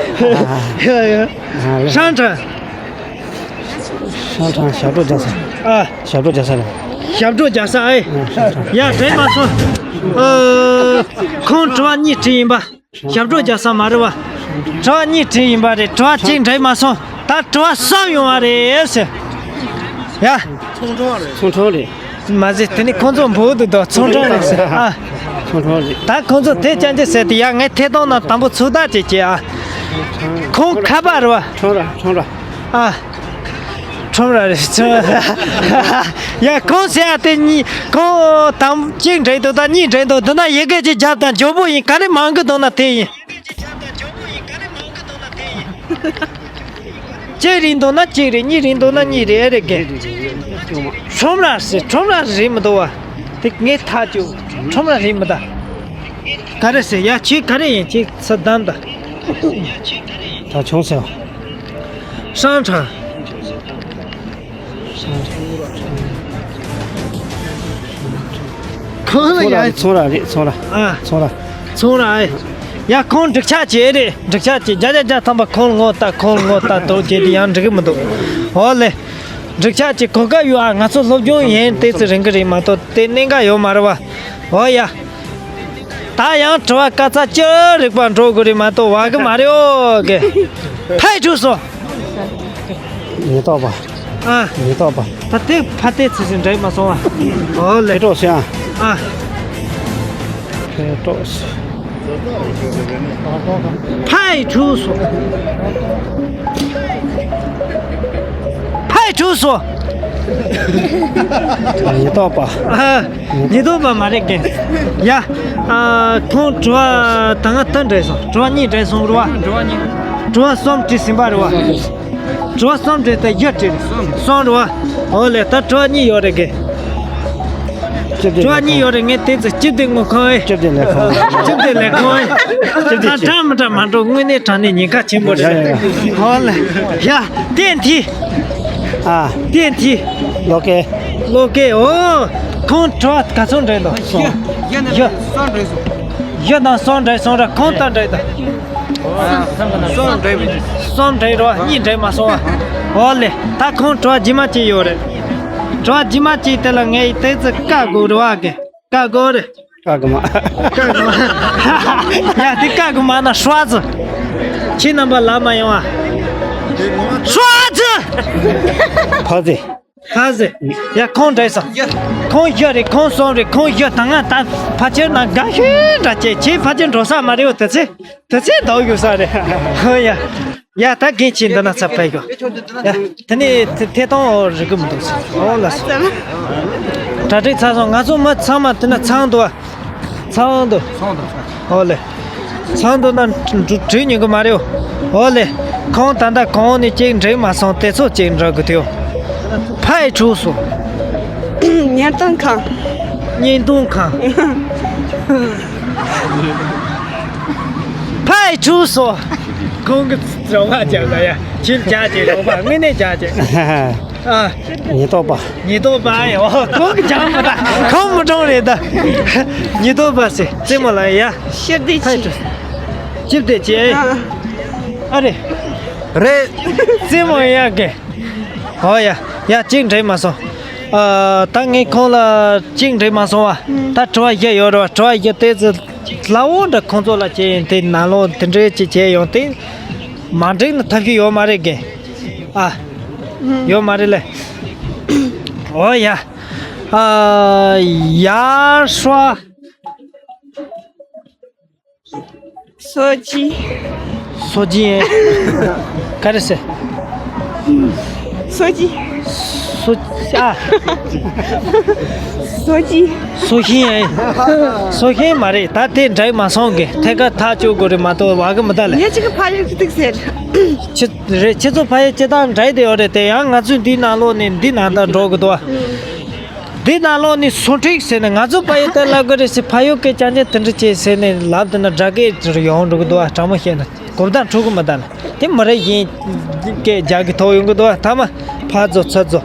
ཡ་ཡ། ཧྲང་ཧྲང་། ཧྲང་ཧྲང་ཞབས་བྲོ་རྒྱག་ས། ཨ། ཞབས་བྲོ་རྒྱག་ས་རེད། ཞབས་བྲོ་རྒྱག་ས་ཨེ། ཨ། ཧྲང་ཧྲང་། ཡ། འདྲེས་མ་སོང་། ཨ། ཁོང་དྲི་བ་གཉིས་དྲིས་ཡིན་པ། ཞབས་བྲོ་རྒྱག་ས་མ་རེད་བ། དྲི་བ་གཉིས་དྲིས་ཡིན་པ་རེད། དྲི་བ་གཅིག་འདྲེས་མ་སོང་། ད་དྲི་བ་གསུམ་ཡོང་བ་རེད་ཟེར། ཡ། ཚོང་ཁང་རེད། མ་ཟད་དེ་ནི་ཁོང་ཚོ་འབོད་དུ་འདུག་ཚོང་ཁང་རེད་ཟེར། ཨ། ཚོང་ཁང་རེད། ད་ཁོང་ཚོ་དེ་ཅང་ཅི་ཟེར་དེ། ཡ། ངས་ཐད་གཏོང་ནང་དང་པོ་ཚུར་ལྟ་ཅིག་བྱེད་ཨ། ཁོང་ཁ་པར་རེད་བ། ཁྲོམ་ར། ཁྲོམ་ར། ཨ། ཁྲོམ་ར་རེད། ཁྲོམ། ཡ། ཁོང་ཟེར་ཡ་དེ་གཉིས། ཁོང་དང་གཅིག་འདྲེས་འདུག་ད་གཉིས་འདྲེས་འདུག་འདི་ན་ཡི་གེ་གཅིག་རྒྱབ་དང་། ཇོ་བོ་ཡིན། ག་རེ་མང་གི་འདུག་ན་དེ་ཡིན། གཅིག་རེད་འདུག་ན་གཅིག་རེད། གཉིས་རེད་འདུག་ན་གཉིས་རེད། ཨེ་རེད་གི། ཁྲོམ་ར་ཟེར། ཁྲོམ་ར་རེད་མི་འདུག་བ། དེ་ངས་ཐག་གཅོད། ཁྲོམ་ར་རེད་མི་འདུག་ག་རེ་ཟེར། ཡ། ཁྱེད་ག་རེ་ཡིན། ཁྱེད་ཚུར་བདམས་དང་། ད་ཆུང་ཟེར། ཧྲང་ཧྲང་། ཁོང་ལ་ཡ། ཚོང་ར་རེད། ཚོང་ར། ཨ། ཚོང་ར། ཚོང་ར་ཨེ། ཡ། ཁོང་འགྲིག་ཆགས་བྱེད་རེད། འགྲིག་ཆགས་བྱེད། བརྒྱ་ཆ་བརྒྱ་ཐམ་པ་ཁོང་ངོ་ལྟ། ཁོང་ངོ་ལྟ་དོ་བྱེད་དེ་ཡང་འགྲིག་གི་མི་འདུག་ཨོ་ལེ། འགྲིག་ཆགས་བྱེད། གོ་སྐབས་ཡོད་ཨ། ང་ཚོ་སློབ་སྦྱོང་ཡིན་ཏོག་ཙམ་རིང་གི་རེད་མ་གཏོགས་དེ་གནད་འགག་ཡོད་མ་རེད་བ། ཨོ་ཡ། ད་ཡང་དྲི་བ་སྐད་ཆ་ཅི་རིགས་པ་འགྲོ་དགོས་རེད་མ་གཏོགས་བ་གི་མ་རེད། ཨོ་གི། ཕ་ཡི་གྲུ་སོ། ཉེན་རྟོག་པ། ཨ། ཉེན་རྟོག་པ། ད་དེ་ཕ་དེ་ཚིག་ཟིན་འདྲ་མ་སོང་བ། ཨོ་ལེ། ཕེ་ཏོག་སི་ཨ། ཨ། ཕེ་ཏོག་སི། ཕ་ཡི་གྲུ་སོ། ཕ་ཡི་གྲུ་སོ། ཉེན་རྟོག་པ། ཨ། ཉེན་རྟོག་པ་མ་རེད་གི། ཡ། ཨ། ཁོང་དྲི་བ་ད་ང་ད་འདྲེས་སོང་། དྲི་བ་གཉིས་འདྲེས་སོང་རེད་བ། དྲི་བ་གསུམ་དྲིས་ཟིན་པ་རེད་བ། དྲི་བ་གསུམ་དྲིས་ད་བཞི་དྲིས། གསུམ་རེད་བ། ཨོ་ལེ། ད་དྲི་བ་གཉིས་ཡོད་རེད་གི། དྲི་བ་གཉིས་ཡོད་རེད། ངས་དེ་ཚོ་སྤྱི་བདེ་དངུལ་ཁང་ཨེ། སྤྱི་བདེ་ལས་ཁང་། སྤྱི་བདེ་ལས་ཁང་ཨེ། ད་འདྲ་མི་འདྲ་མ་འགྲོ། དངོས་གནས་དྲང་གནས་ཉེན་ཁ་ཆེན་པོ་རེད། ཡ་ཡ་ཡ། ཨོ་ལེ། ཡ། བསྟན་ཐི། ཨ། བསྟན་ཐི། ལོ་ཀེ། ལོ་ཀེ། ཨོ། ཁོང་དྲི་བ་ག་ཚོད་འདྲེས་འདུག་བཞི། བཞི་དང་གསུམ་འདྲེས་སོང་། བཞི་དང་གསུམ་འདྲེས་སོང་ར། ཁོང་ད་འདྲེས་ད། གསུམ་འདྲེས་པ། གསུམ་འདྲེས་ར། གཉིས་འདྲེས་མ་སོང་བ། ཨོ་ལེ། ད་ཁོང་དྲི་བ་རྗེས་མ་གཅིག་ཡོད་རེད། དྲི་བ་རྗེས་མ་གཅིག་དེ་ལ་ངས་དེ་ཚོ་བཀག་དགོས་རེད་བ་གི། བཀག་དགོས་རེད། བཀག་གི་མ། བཀག་གི་མ། ཡ། དེ་བཀག་གི་མ་ན་ཧྲ་ཙི། ཁྱེད་རྣམ་པ་ལ་མ་ཡོང་བ། ཧྲ་ཙི། ཕ་ཙི། ཧ་ཟེ། ཡ། ཁོང་འདྲེས་སོང་། ཁོང་བཞི་རེད། ཁོང་གསུམ་རེད། ཁོང་བཞི་དང་ང་ད་ཕལ་ཆེར་ན་དགའ་ཤོས་འདྲ་བྱས། ཁྱེད་ཕལ་ཆེར་འགྲོ་ས་མ་རེད། འོ་དེ་ཚེ་དེ་ཚེ་འདུག་ཡོད་ས་རེད། ཧོ་ཡ། ཡ། ད་རྒན་ཁྱེད་འདི་ན་ཚ་ཕེབས་ཡོད། ཡ། དེ་ནས་དེ་ཐད་གཏོང་འོ་རིག་གི་མི་འདུག་ཟེར། འོ་ལགས་སོ། གྲ་སྒྲིག་ཚར་སོང་། ང་ཚོ་མི་ཚང་མ་དེ་ན་ཚང་འདུག་ཨ། ཚང་འདུག་ཚང་འདུག་ཨོ་ལེ། ཚང་འདུག་ན་འགྲུ་བྲིས་ཉན་གི་མ་རེད། ཨོ་ལེ། ཁོང་ད་ལྟ་གོང་ནས་གཅིག་འགྲིག་མ་སོང་། དེ་ཚོ་གཅིག་འགྲིག་གི་དེའོ། ཕ་ཡི་གྲུ་སོ། ཉེན་རྟོག་ཁང་། ཉེན་རྟོག་ཁང་། ཕ་ཡི་གྲུ་སོ། ཁོང་གི་རོགས་པ་བྱས་ལ་ཡ། ཁྱིམ་རྒྱག་ཅིག་རོགས་པ་དངོས་གནས་རྒྱག་ཅིག་ཨ། ཉེན་རྟོག་པ། ཉེན་རྟོག་པ་ཨེ། ཨོ། ཁོང་གི་ཅང་མི་ད། ཁོང་མི་གྲོང་རེད་ད། ཉེན་རྟོག་པ་ཟེར། རྩེད་མོ་ལ་ཡ། ཕྱིར་འདི་ཕ་ཡི་ཆི། གྲུ། ཅིབ་དེ་ཅེ། ཨ་རེ། རེད། རྩེད་མོ་ཡག་གི། ཨོ་ཡ། ཡ་གཅིག་འགྲིག་མ་སོང་། ཨ། ད་ངས་ཁོང་ལ་གཅིག་འགྲིག་མ་སོང་བ། ད་དྲི་བ་བཞི་ཡོད་རེད་བ། དྲི་བ་བཞི་དེ་ཚོ་སླ་བོ་འདྲ་ཁོང་ཚོ་ལ་བྱས་ཡིན་དེ་ནང་ལོགས་དེ་འདྲས་ཅིག་བྱས་ཡོང་དེ། མ་འགྲིག་ན་ཐབས་ཤེས་ཡོད་མ་རེད་གི། ཨ། ཡོད་མ་རེད་ལེ། ཨོ་ཡ། ཨ། ཡར་ཧྲ། སོ་ཅི། སོ་ཅི་ཡིན། ག་རེ་ཟེར། སོ་ཅི། སོ། ཨ། སོ་ཅི། སོ་ཤིང་ཡིན། སོ་ཤིང་མ་རེད། ད་དེ་འགྲིག་མ་སོང་གི། ཐད་ཀར་ཐག་གཅོད་དགོས་རེད་མ་གཏོགས་བ་གི་མི་ད་ལེ། ངས་ཅིག་གི་ཕ་ཡུལ་གི་ཏིག་ཟེར། ཁྱེད་རེད། ཁྱེད་ཚོ་ཕ་ཡུལ་སྤྱི་བཏང་འགྲིག་དེ་ཡོད་རེད་དེ། ཡང་ང་ཚོས་འདི་ནང་ལོགས་ནས་འདི་ནང་ད་འགྲོ་གི་འདུག་བ། འདི་ནང་ལོགས་ནས་སུ་འགྲིག་ཟེར་ནས་ང་ཚོ་ཕ་ཡུལ་ལྟར་ལབ་གི་རེད་ཟེར། ཕ་ཡུལ་སྐད་རྐྱང་རྐྱང་དེ་འདྲ་བྱས་ཟེར་ནས་ལབ་དེ་ན་དགྲ་སྐད་ཡོང་འགྲོ་གི་འདུག་བ། དྲང་མོ་བཤད་ན་གོ་བརྡ་འཕྲོད་གི་མི་འདུག་ལ། དེ་མི་རེད། གཞན་སྐད་རྒྱག་གི་ཐོག་ཡོང་གི་འདུག་བ། ཐ་མ་ཕར་ཚུར་ཚུར་ཚུར།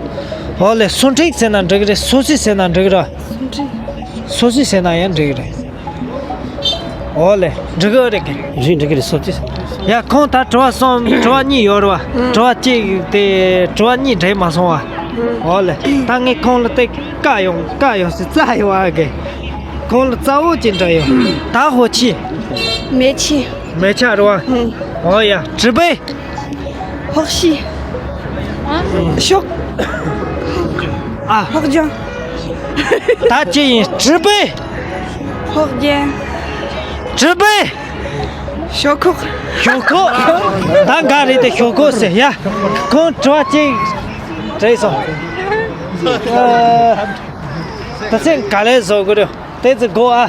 ཨོ་ལེ། སུ་འགྲིག་ཟེར་ན་འགྲིག་གི་རེད། སུ་སི་ཟེར་ན་འགྲིག་གི་རེད། སུ་སི་ཟེར་ན་ཡང་འགྲིག་གི་རེད། ཨོ་ལེ། འགྲིག་གི་རེད་གི། རེད། འགྲིག་གི་རེད། སོ་ཅི། ཡ་ཁོང་ད་དྲི་བ་གསུམ། དྲི་བ་གཉིས་ཡོད་རེད་བ། དྲི་བ་གཅིག་དེ་དྲི་བ་གཉིས་འགྲིག་མ་སོང་བ། ཨོ་ལེ། ད་ངས་ཁོང་ལ་དེ་བཀག་ཡོང་བཀག་ཡོང་ཟེར་རྩ་ཡོང་བ་གི། ཁོང་ལ་རྩ་བོ་ཅིག་འདྲ་ཡོང་། ད་ཧོ་ཆི། མེ་ཆི། མེ་ཆ་རེད་བ། ཨོ་ཡ། གྲི་པའི། ཧོག་ཤི། ཤོག་ཨ། ཧོག་ལྗང་། ད་ཅི་ཡིན། གྲི་པའི། ཧོག་རྒྱན། གྲི་པའི། ཞོག་ཁོག་ཞོག་ཁོག་ད་ག་རེད་དེ། ཞོག་ཁོག་ཟེར་ཡ། ཁོང་དྲི་བ་གཅིག་དྲིས་སོང་། ཨ། ད་ཚེ་ག་ལེ་བཟོ་དགོས་རེད། དེ་ཚེ་དགོ་ཨ།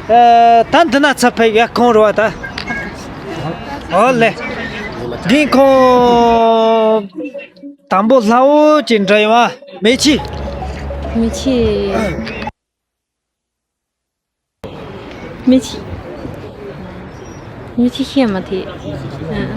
ཨ། ད་འདི་ན་ཚ་ཕེབས་ཡ། ཁོང་རུ་བ་ད། ཨོ་ལེ། འདི་ཁོང་དང་པོ་སླ་བོ་ཅིག་འདྲ་ཡོང་ཨ། མེ་ཆི། མེ་ཆི། མེ་ཆི། མེ་ཆི་ཤེས་མ་ཐེ། ཨ།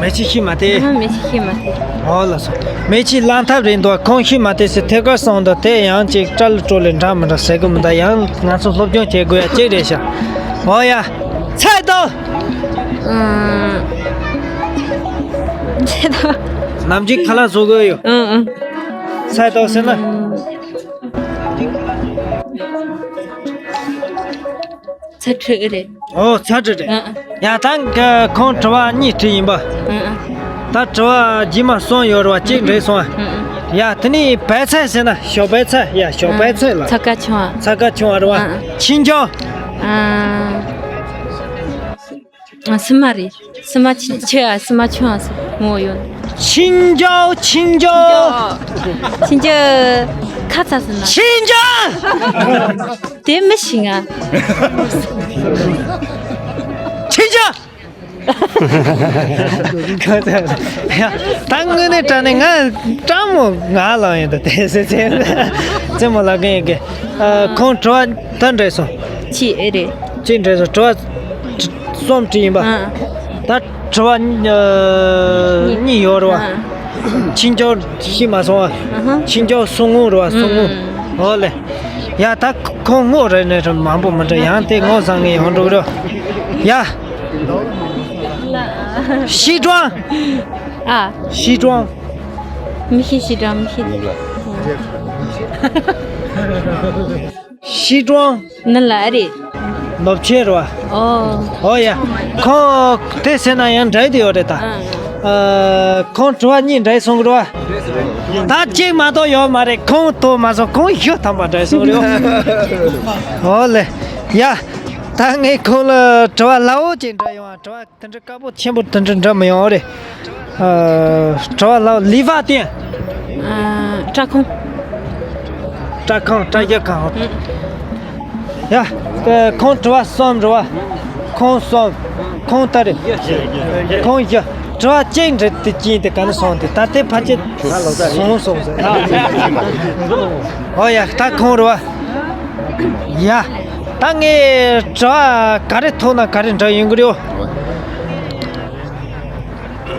མེ་ཆི་ཤེས་མ་ཐེ། ཨ། མེ་ཆི་ཤེས་མ་ཐེ། ཨོ་ལགས་སོ། མེ་ཆི་གླང་ཐབས་རེད་འདུག་ཁོང་ཤེས་མ་ཐེ་ཟེར་ཐད་ཀར་གསུངས་འདུག་དེ་ཡང་ཅིག་སྐྲ་ལ་སྤྲོ་ལེ་འདྲ་མི་འདྲ་ཟེར་གི་མི་འདུག་ཡང་ང་ཚོ་སློབ་སྦྱོང་བྱེད་དགོས་ཡ་གཅིག་རེད་ཤག་ཨོ་ཡ། ཚད་དོ། ཨ། ཚད་དོ། ནམ་རྒྱུན་ཁ་ལག་བཟོ་དགོས་ཡོད། ཨ་ཨ། ཚད་དོ་ཟེར་ན། ཚ་ཁྲི་རེད། ཨོ། ཚ་ཁྲི་རེད། ཨ་ཨ། ཡ་ད་ཁོང་དྲི་བ་གཉིས་དྲིས་ཡིན་པ། ཨ་ཨ། ད་དྲི་བ་རྗེས་མ་གསུམ་ཡོད་རེད་བ། གཅིག་འགྲིག་སོང་ཨ། ཨ་ཨ། ཡ་དེ་ནས་བལ་ཚལ་ཟེར་ན་ཞོགས་པའི་ཚལ། ཡ་ཞོགས་པའི་ཚལ་ལ། ཚ་ཁ་ཆུང་བ། ཚ་ཁ་ཆུང་བ་རེད་བ། ཨ་ཨ། ཆིན་ཅའོ། ཨ། ཨ། སི་མ་རེད། སི་མ་ཆི་ཆི་ཨ། སི་མ་ཆུང་ཨ་སི་མོ་ཡོད། ཆིན་ཅའོ། ཆིན་ཅའོ། ཆིན་ཅའོ། ཁ་ཚ་སི་ན། ཆིན་ཅའོ། དེ་མི་ཤེས་ང་། ཆིན་ཅའོ། ཁ་ཚ། ཡ་ད་དངོས་གནས་དྲང་གནས་ང་སྤྲང་མོ་ང་ལ་ཡིན་ད་དེ་སེ་ཚེ་ཚེ་མོ་ལ་གན་ཡིན་གི། ཨ། ཁོང་དྲི་བ་ད་འདྲེས་སོང་། ཆི་ཨེ་རེད། ཅི་འདྲ་ཟེར། དྲི་བ་གསུམ་དྲིས་ཡིན་པ། ཨ། ད་དྲི་བ་གཉིས་ཡོད་རེད་བ། ཨ། ཆིན་ཅའོ་ཤེས་མ་སོང་བ། ཨ་ཧ། ཆིན་ཅའོ་སུ་ངོ་རེད་བ། སུ་ངོ། ཨ། ཨོ་ལེ། ཡ་ད་ཁོང་ངོ་རེད་ནས་མང་པོ་མི་འདྲ། ཡང་དེ་ངོ་བཟང་ངེ་ཡོང་འགྲོ་གི་རེད། ཡ། ཤི་ཀྲང་། ཨ། ཤི་ཀྲང་། མི་ཤེས། ཤི་ཀྲང་མི་ཤེས། ཤི་ཀྲང་། ནི་ལ་རེད། ནོར་ཆེན་རེད་བ། ཨོ། ཨོ་ཡ། ཁོང་དེ་ཟེར་ན་ཡང་འདྲ་དེ་ཡོད་རེད་ད། ཨ། ཁོང་དྲི་བ་གཉིས་འདྲ་སོང་གི་རེད་བ། ད་གཅིག་མ་གཏོགས་ཡོད་མ་རེད། ཁོང་དོ་མ་སོང་། ཁོང་བཞི་ཐམ་པ་འདྲ་སོང་རེད་བ། ཨོ་ལེ། ཡ། ད་ངས་ཁོང་ལ་དྲི་བ་སླ་བོ་ཅིག་འདྲ་ཡོང་བ། དྲི་བ་དེ་འདྲ་དཀའ་པོ་ཆེན་པོ་དེ་འདྲ་འདྲ་མི་ཡོང་རེད། ཨ། དྲི་བ་ལ་ལི་བ་ཏན། ཨ། བཀྲ་ཁང་། བཀྲ་ཁང་། བཀྲ་རྒྱ་ཁང་། ཡ། ཁོང་དྲི་བ་གསུམ་རེད་བ། ཁོང་གསུམ། ཁོང་ལྟ་རེད། ཁོང་བཞི། དྲི་བ་གཅིག་འདྲི་དེ་གཅིག་དེ་ག་ནས་སོང་དེ་ད་ལྟའི་ཕལ་ཆེར་སོང་སོང་ཟེར། ཨོ་ཡ། ད་ཁོང་རེད་བ། ཡ། ད་ངས་དྲི་བ་ག་རེ་ཐོག་ན་ག་རེ་འདྲ་ཡོང་གི་རེད།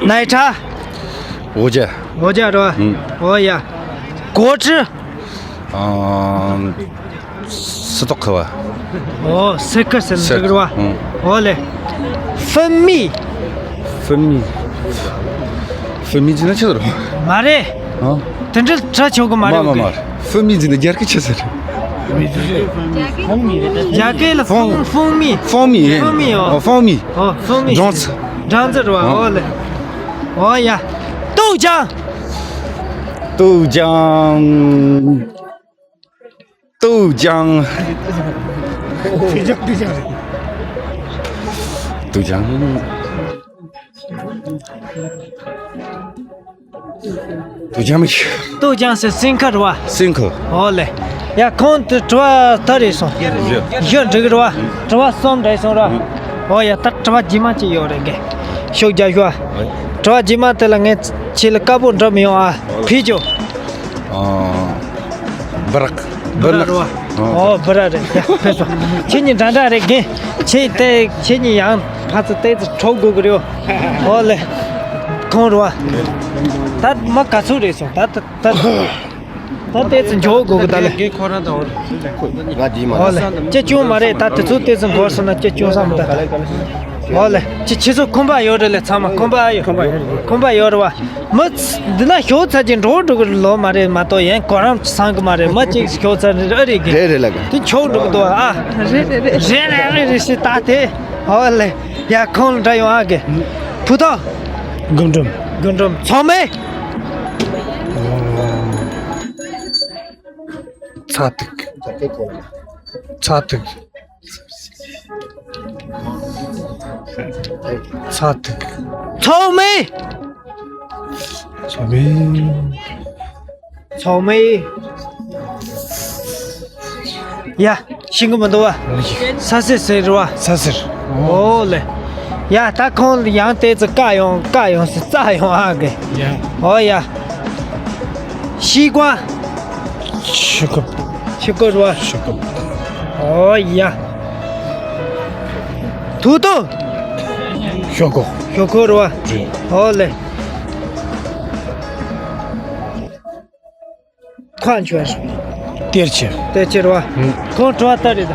ནའི་ཁྲ། 我家། 我家是吧？嗯。 ཨོ་ཡ། 果汁། 嗯。སི་ཏོག་ཁ་བ། ཨོ་སི་ཁར་ཟེར་ན་འགྲིག་རེད་བ། ཨང་། ཨོ་ལེ། ཧྥུ་མི། ཧྥུ་མི། ཧྥུ་མི་ཟེར་ན་ཆི་ཟེར་རོ། མ་རེད། ཨང་། དེ་འདྲ་དྲི་ཆོག་གི་མ་རེད། མ་མ་མ་རེད། ཧྥུ་མི་ཟེར་ན་རྒྱ་སྐད་ཆི་ཟེར། རྒྱ་སྐད་ལ་ཧྥུང་ཧྥུང་མི། ཧྥུང་མི། ཧྥུང་མི། ཨོ་ཧྥུང་མི། ཨོ་ཧྥུང་མི། སྦྲང་རྩི། སྦྲང་རྩི་རེད་བ། ཨོ་ལེ། ཨོ་ཡ། ཏུའུ་ཅང་། ཏུའུ་ཅང་། ཏུའུ་ཅང་། ཏུའུ་ཅང་། ཏུའུ་ཅང་མི། ཏུའུ་ཅང་ཟེར་སིང་ཁ་རེད་བ། སིང་ཁ། ཨོ་ལེ། ཡ་ཁོང་དུ་དྲི་བ་ད་རེད་སོང་། བཞི། བཞི་འགྲིག་རེད་བ། དྲི་བ་གསུམ་རེད་སོང་ར། ཨོ་ཡ་ད་དྲི་བ་རྗེས་མ་ཅིག་ཡོད་རེད་གི། ཤུགས་རྒྱག་ཤོག་ཨ། དྲི་བ་རྗེས་མ་དེ་ལ་ངས་ཁྱེད་ལ་དཀར་པོ་འདྲི་མི་ཡོང་ཨ། ཕི་ཅོ། ཨ། བི་རག་བི་རག་རེད་བ། ཨོ་བི་རག་རེད་ཡ་ཕེབས་སོང་། ཁྱེད་གཉིས་འདྲ་འདྲ་རེད་གི། ཁྱེད་དེ་ཁྱེད་གཉིས་ཡང་ཕར་ཚུར་ཏོག་ཙམ་འཕྲོ་དགོས་གི་རེད། ཨོ་ལེ། ཁོང་རེད་བ། ད་མ་ག་ཚོད་རེད་སོང་ད་ད་ད་ད་ཏོག་ཙམ་འཇོག་དགོས་གི་ད་ལེ། རྒན་ཁོ་རང་དང་འོ། ང་དེའི་མ་ཨོ་ལེ། ལ་ཅི་བྱུང་མ་རེད་ད་དེ་ཚོ་ཏོག་ཙམ་འགོར་སོང་ན་ཅི་བྱུང་བསམ་ད། ཨོ་ལེ། ཅི་ཁྱེད་ཚོ་ཁོམ་པ་ཡོད་རེད་ལེ། ཚང་མ་ཁོམ་པ་ཡོད། ཁོམ་པ་ཡོད་རེད་བ། མི་འདི་ན་ཞོགས་ཚར་གྱི་འགྲོ་འགྲོ་གི་ལོ་མ་རེད་མ་གཏོགས་ཡན་གོ་རམ་སང་གི་མ་རེད། མི་གཅིག་ཞོགས་ཚར་རེད་ཨ་རེད་གི། རེད་རེད་ལ་གི། དེ་ཆོག་འགྲོ་གི་འདུག་ཨ། རེད་རེད་རེད། རེད་རེད་རེད་ཞེས་ད་དེ། ཨོ་ལེ། ཡ་ཁོང་ལ་འདྲ་ཡོང་ཨ་གི། ཕུ་ཐོག་རྒུན་འབྲུམ། རྒུན་འབྲུམ་ཚང་མས། ཚ་ཐིག་ཚ་ཐིག་ཚ་ཐིག་ཚང་མས། ཚང་མས། ཚང་མས། ཡ། ཤིང་གི་མི་འདུག་བ། ས་སེར་ཟེར་བ། ས་སེར། ཨོ་ལེ། ཡ་ད་ཁོང་ཡང་ཏོག་ཙམ་བཀག་ཡོང་བཀག་ཡོང་ཟེར་རྩ་ཡོང་ཨ་གི། ཡ། ཨོ་ཡ། ཤི་ཀ་ཤི་ཀ་ཤི་ཀ་རེད་བ། ཤི་ཀ་ཨོ་ཡ། དུ་དུ། ཤོག་གོ་ཤོག་གོ་རེད་བ། ཨོ་ལེ། ཁོ་འཆུ་བ་རེད། གཏེར་ཆེ། གཏེར་ཆེ་རེད་བ། ཁོང་དྲི་བ་ལྟ་རེད་ད།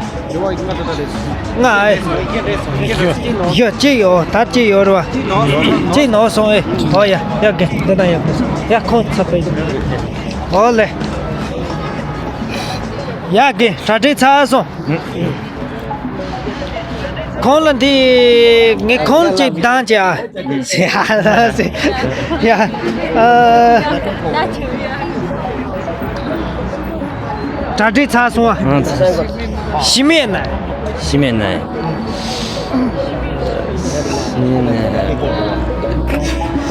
ལྔ་ཨེ། བཞི་གཅིག་ཡོད་ད་གཅིག་ཡོད་རེད་བ། གཅིག་ནོར་སོང་ཨེ། ཨོ་ཡ་ཡ་གི་འདི་ན་ཡ་གི་ཡ་ཁོང་ཚ་པའི་ཨོ་ལེ། ཡ་གི་གྲ་སྒྲིག་ཚར་སོང་། ཁོང་ལ་འདི་ངས་ཁོང་ཅིག་བདམས་ཅིག་ཨ། ཟེར་ཡ་ཟེར་ཡ། ཨ། གྲ་སྒྲིག་ཚར་སོང་ཨ། ཨང་ཚར་སོང་། ཤི་མེད་ན། ཤི་མེད་ན། ཤི་མེད་ན།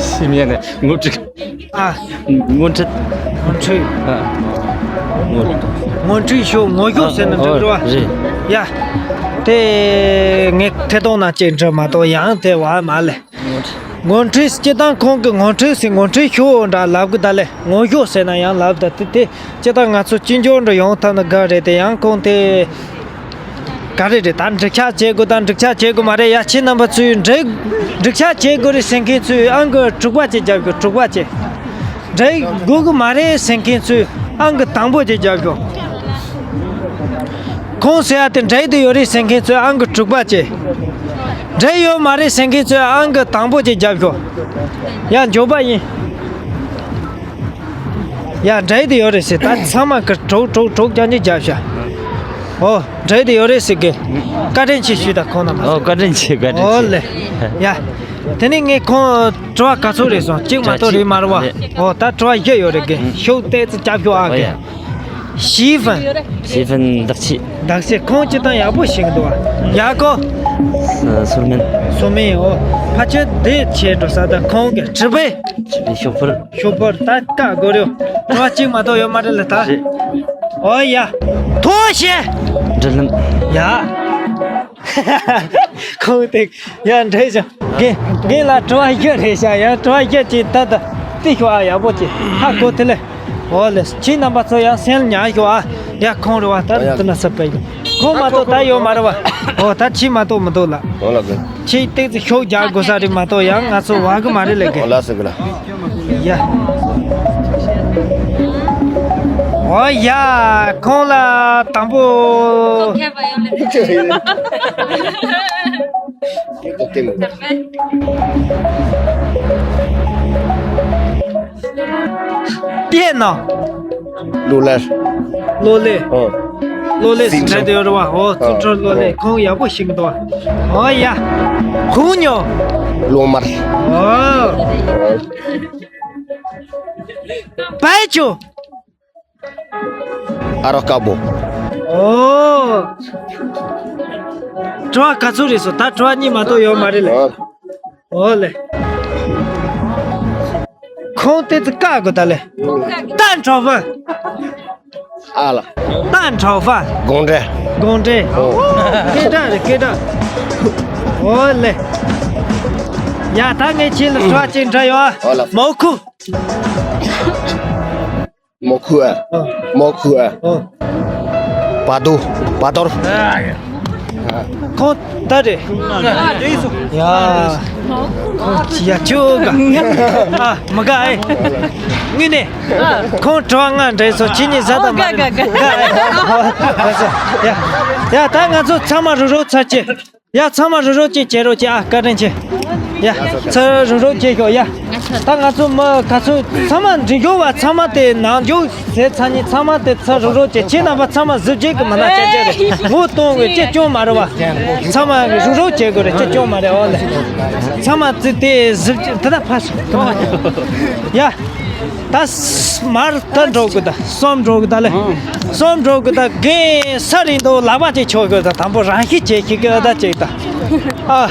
ཤི་མེད་ན། ངོ་སྤྲོད། ཨ། ངོ་སྤྲོད། ངོ་སྤྲོད། ཨ། ངོ་སྤྲོད། ངོ་སྤྲོད་ཤོག་ངོ་ཤོག་ཟེར་ན་འགྲིག་འགྲོ་བ། རེད། ཡ། དེ་ངས་ཐད་གཏོང་ནང་བཅད་འགྲོ་མ་གཏོགས་ཡང་དེ་བ་མ་ལས། ངོ་སྤྲོད་སྤྱི་བཏང་ཁོང་གི་ངོ་སྤྲོད་ཟེར་ངོ་སྤྲོད་ཤོག་འདྲ་ལབ་གི་ད་ལས་ངོ་ཤོག་ཟེར་ན་ཡང་ལབ་ད་དེ་དེ་སྤྱི་བཏང་ང་ཚོ་སྤྱི་འཇོག་འདྲ་ཡོང་ཐབས་ན་དགའ་རེད་དེ་ཡང་ཁོང་དེ། ག་རེ་རེད་ད་འགྲིག་ཆགས་བྱེད་དགོས་ད་འགྲིག་ཆགས་བྱེད་དགོས་མ་རེད་ཡ། ཁྱེད་རྣམ་པ་ཚོས་འགྲིག་འགྲིག་ཆགས་བྱེད་དགོས་རེད་ཟེར་མཁན་ཚོས་ཨང་ཀི་དྲུག་པ་ཅིག་རྒྱབ་དགོས་དྲུག་པ་ཅིག་འགྲིག་དགོས་ཀྱི་མ་རེད་ཟེར་མཁན་ཚོས་ཨང་ཀི་དང་པོ་ཅིག་རྒྱབ་དགོས། ཁོང་ཟེར་ཡ་དེ་འགྲིག་དུ་ཡོད་རེད་ཟེར་མཁན་ཚོས་ཨང་ཀི་དྲུག་པ་ཅིག་འགྲིག་ཡོད་མ་རེད་ཟེར་མཁན་ཚོས་ཨང་ཀི་དང་པོ་ཅིག་རྒྱབ་དགོས། ཡ་མགྱོགས་པ་ཡིན། ཡ་འདྲེ་དེ་ཡོད་རེད་ཟེར་ད་ཚང་མ་གི་གྲོགས་གྲོགས་གྲོགས་རྐྱང་རྐྱང་རྒྱབ་ཤག་ཨོ་འདྲེ་དེ་ཡོད་རེད་ཟེར་གི། བཀའ་དྲིན་ཆེ་ཞུས་ད་ཁོང་རྣམས། ཨོ་བཀའ་དྲིན་ཆེ་བཀའ་དྲིན་ཆེ། ཨོ་ལེ། ཡ། དེ་ནས་ངས་ཁོང་དྲི་བ་ག་ཚོད་རེད་སོང་གཅིག་མ་གཏོགས་རེད་མ་རེད་བ། རེད། ཨོ་ད་དྲི་བ་བཞི་ཡོད་རེད་གི་ཤོག་ཏོག་ཙམ་རྒྱབ་ཤོག་ཨ་གི། ཨོ་ཡ། ཞི་ཧྥན། ཞི་ཧྥན་བདག་ཆེ། བདག་ཆེ་ཁོང་སྤྱི་བཏང་ཡག་པོ་ཞིག་འདུག་བ། ཡ་ཀོ། སོར་མིན། སོར་མིན་ཨོ། ཕ་ཆོས་དེ་བྱས་འགྲོ་ས་ད་ཁོང་གི་གྲི་པེ། ཤོག་ཕུར། ཤོག་ཕུར་ད་བཀའ་དགོས་རེད། དྲི་བ་གཅིག་མ་གཏོགས་ཡོད་མ་རེད་ལ་ད། རེད། ཨོ་ཡ། ཐོ་ཤེ། འབྲུ་ལྷམ། ཡ། ཁོང་དེ་ཡ་འདྲེ་ཞིང་། རྒན་རྒན་ལ་དྲི་བ་བཞི་རེད་ཤག་ཡ་དྲི་བ་བཞི་ཅིག་ད་ད་ཏི་ཤོག་ཨ་ཡག་པོ་ཅིག་ཧ་གོ་དེ་ལས། ཨོ་ལེ་ཁྱེད་རྣམ་པ་ཚོ་ཡང་སེམས་ཉར་ཤོག་ཨ། ཡ་ཁོང་རེད་བ་ད་ཨོ་ཡ། དེ་ན་ས་པའི་ཁོང་མ་གཏོགས་ད་ཡོད་མ་རེད་བ། ཨོ་ད་ཁྱེད་མ་གཏོགས་མི་འདུག་ལ། ཨོ་ལ་གི། ཁྱེད་ཏོག་ཙམ་ཤུགས་རྒྱག་དགོས་ས་རེད་མ་གཏོགས་ཡང་ང་ཚོ་བ་གི་མ་རེད་ལས་གི། ཨོ་ལ་ཟེར་གི་ལ། ཡ། ཨོ་ཡ། ཁོང་ལ་དང་པོ། ཁོང་ཁྱད་པར་ཡོད་ལེ། པེ་ན། ལོ་ལེ། ལོ་ལེ། ཨོ། ལོ་ལེ་ཟེར་དྲན་དེ་ཡོད་རེད་བ། ཨོ། ཙུང་ཁྲོན་ལོ་ལེ། ཁོང་ཡག་པོ་ཤེས་ཀྱི་འདུག་བ། ཨོ་ཡ། ཁོང་ཉོ། ལོ་མར། ཨོ། བའི་ཆུ། ཨ་རོ་དཀར་པོ། ཨོ། དྲི་བ་ག་ཚོད་རེད་སོང་། ད་དྲི་བ་གཉིས་མ་གཏོགས་ཡོད་མ་རེད་ལེ། ཨོ། ཨོ་ལེ། ཁོང་དེ་ཚོ་བཀག་དགོས་ད་ལེ། ཏན་ཁྲའོ་ཧྥན། ཨ་ལ། ཏན་ཁྲའོ་ཧྥན། དགོང་དྲོ། དགོང་དྲོ། ཨོ། སྐད་གྲགས་རེད་སྐད་གྲགས། ཨོ་ལེ། ཡ་ད་ངས་ཁྱེད་ལ་དྲི་བ་གཅིག་འདྲི་ཡོད་ཨ། ཨོ་ལ། མོ་ཁུ། མོ་ཁུ་ཨ། ཨ། མོ་ཁུ་ཨ། ཨ། བ་དུ། བ་དོར། ཁོང་ད་རེད། ཡ། ཁོང་ཡ་ཆུ་ག་ཨ་མི་དགའ་ཨེ། དངོས་གནས། ཁོང་དྲི་བ་ལྔ་འདྲི་སོང་། ཁྱེད་གཉིས་ཟ་དང་མ་རེད། ཨོ་དགའ་དགའ་དགའ། ཡ། ཡ་ད་ང་ཚོ་ཚང་མ་རུབ་རུབ་ཚར་གྱི། ཡ་ཚང་མ་རུབ་རུབ་ཅིག་བྱེད་རོགས་གྱིས་ཨ། བཀའ་དྲིན་ཆེ། ཡ་ཚུར་རུབ་རུབ་བྱེད་ཤོག་ཡ། ད་ང་ཚོ་མི་ག་ཚོད་ཚང་མ་འགྲིག་ཡོད་བ། ཚང་མ་དེ་ནང་འཇུག་ཟེར་ཚར་ནས་ཚང་མ་དེ་ཚུར་རུབ་རུབ་བྱེད། ཁྱེད་རྣམ་པ་ཚང་མ་གཟི་བརྗིད་ཀྱི་མི་སྣ་ཅན་ཅན་རེད། ངོ་གཏོང་དགོས་ཅི་སྐྱོན་མ་རེད་བ། ཚང་མ་རུབ་རུབ་བྱེད་དགོས་རེད། ཅི་སྐྱོན་མ་རེད། ཨོ་ལེ། ཚང་མ་ཚུར་དེ་གཟི་བརྗིད་དེ་ད་ཕར་ཡ། ད་མར་ད་འགྲོ་དགོས་ད། གསུམ་འགྲོ་དགོས་ད་ལེ། གསུམ་འགྲོ་དགོས་ད། རྒན་ས་རིང་དུ་ལག་པ་ཅིག་ཆོད་དགོས་ད། དང་པོ་རང་ཤི་བྱེད་ཤི་གི་ཨ་ད་ཅིག་ད། ཨ།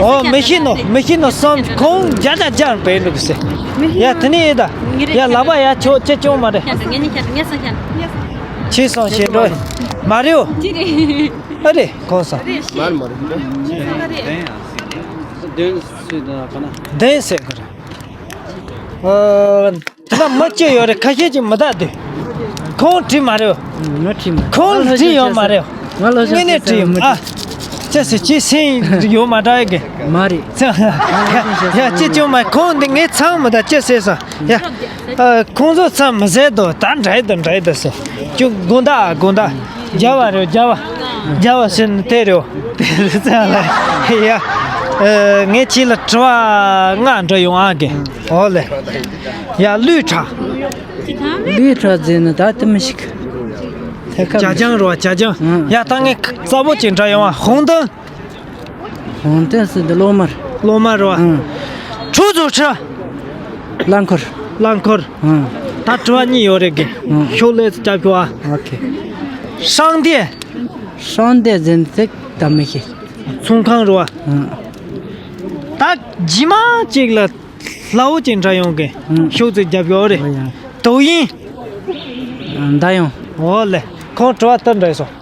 ཨོ་མི་ཤི་ནོ་མི་ཤི་ནོ་གསུམ། ཁོང་བརྒྱ་ཆ་བརྒྱ་འབད་འགྲོ་གི་ཟེར། ཡ་དེ་ནས་ཡིན་ད། ཡ་ལག་པ་ཡ་ཆོད་ཅི་སྐྱོན་མ་རེད། ཁྱེད་སོང་ཞེས་འགྲོ། མ་རེད་ཨོ། ཨ་རེད་ཁོང་སོང་། བདེན་ཟེར་གི་རེད། ཨ། དེ་ལ་མི་སྐྱེ་ཡོད་རེད། ཁ་ཤས་ཀྱིས་མི་བདག་འདུག་ཁོང་བྲིས་མ་རེད། ང་བྲིས་མ་རེད། ཁོང་བྲིས་ཡོད་མ་རེད། ང་ལོ་དངོས་གནས་བྲིས་ཡོད་མ་ཨ། ཅི་ཟེར་ཅི་སེམས་ཡོད་མ་འདྲ་ཡི་གི། མ་རེད། ཡ་ཅི་ཅུང་མ་ཁོང་འདི་ངའི་ཚང་མི་ད་ཅི་ཟེར་སོང་ཡ། ཨ། ཁོང་ཚོ་ཚང་མི་ཟེར་དོ་ད་འདྲ་ཡི་ད་འདྲ་ཡི་ད་ཟེར། ཅུང་དགོང་དག་དགོང་དག་རྒྱལ་བ་རེད་རྒྱལ་བ། རྒྱལ་བ་ཟེར་ནི་དེ་རེད། དེ་ལ་ཚང་ལ་ཡ། ཨ། ངས་ཁྱེད་ལ་དྲི་བ་ལྔ་འདྲི་ཡོང་ཨ་གི། ཨོ་ལེ། ཡ་ལུས་ཁྲག་ལུས་ཁྲག་ཟེར་ནི་ད་དེ་མི་ཤེས་གི། ཇ་ཆང་རོ་ཇ་ཆང་། ཡ་ད་ངས་གཙོ་བོ་ཅིག་འདྲི་ཡོང་ཨ། ཧོང་ཏན། ཧོང་ཏན་ཟེར་འདི་གློག་དམར། གློག་དམར་རོ། ཁྲུ་ཚོ་ཁྲི། རླངས་འཁོར། རླངས་འཁོར། ད་དྲི་བ་གཉིས་ཡོད་རེད་གི། ཤོག་ལེ་རྒྱབ་ཤོག་ཨ། ཨོ་ཁེ། ཧྲང་ཏེ། ཧྲང་ཏེ་ཟེར་ནི་ད་མི་ཤེས། ཚོང་ཁང་རོ། ད་རྗེས་མ་ཅིག་ལ་སླ་བོ་ཅིག་འདྲི་ཡོང་གི། ཤོག་ཙེ་རྒྱབ་ཤོག་རེད། ཨོ་ཡ། དོ་ཡིན། མདའ་ཡོང་། ཨོ་ལེ། ཁོང་དྲི་བ་ལྟར་འདྲི་སོང་།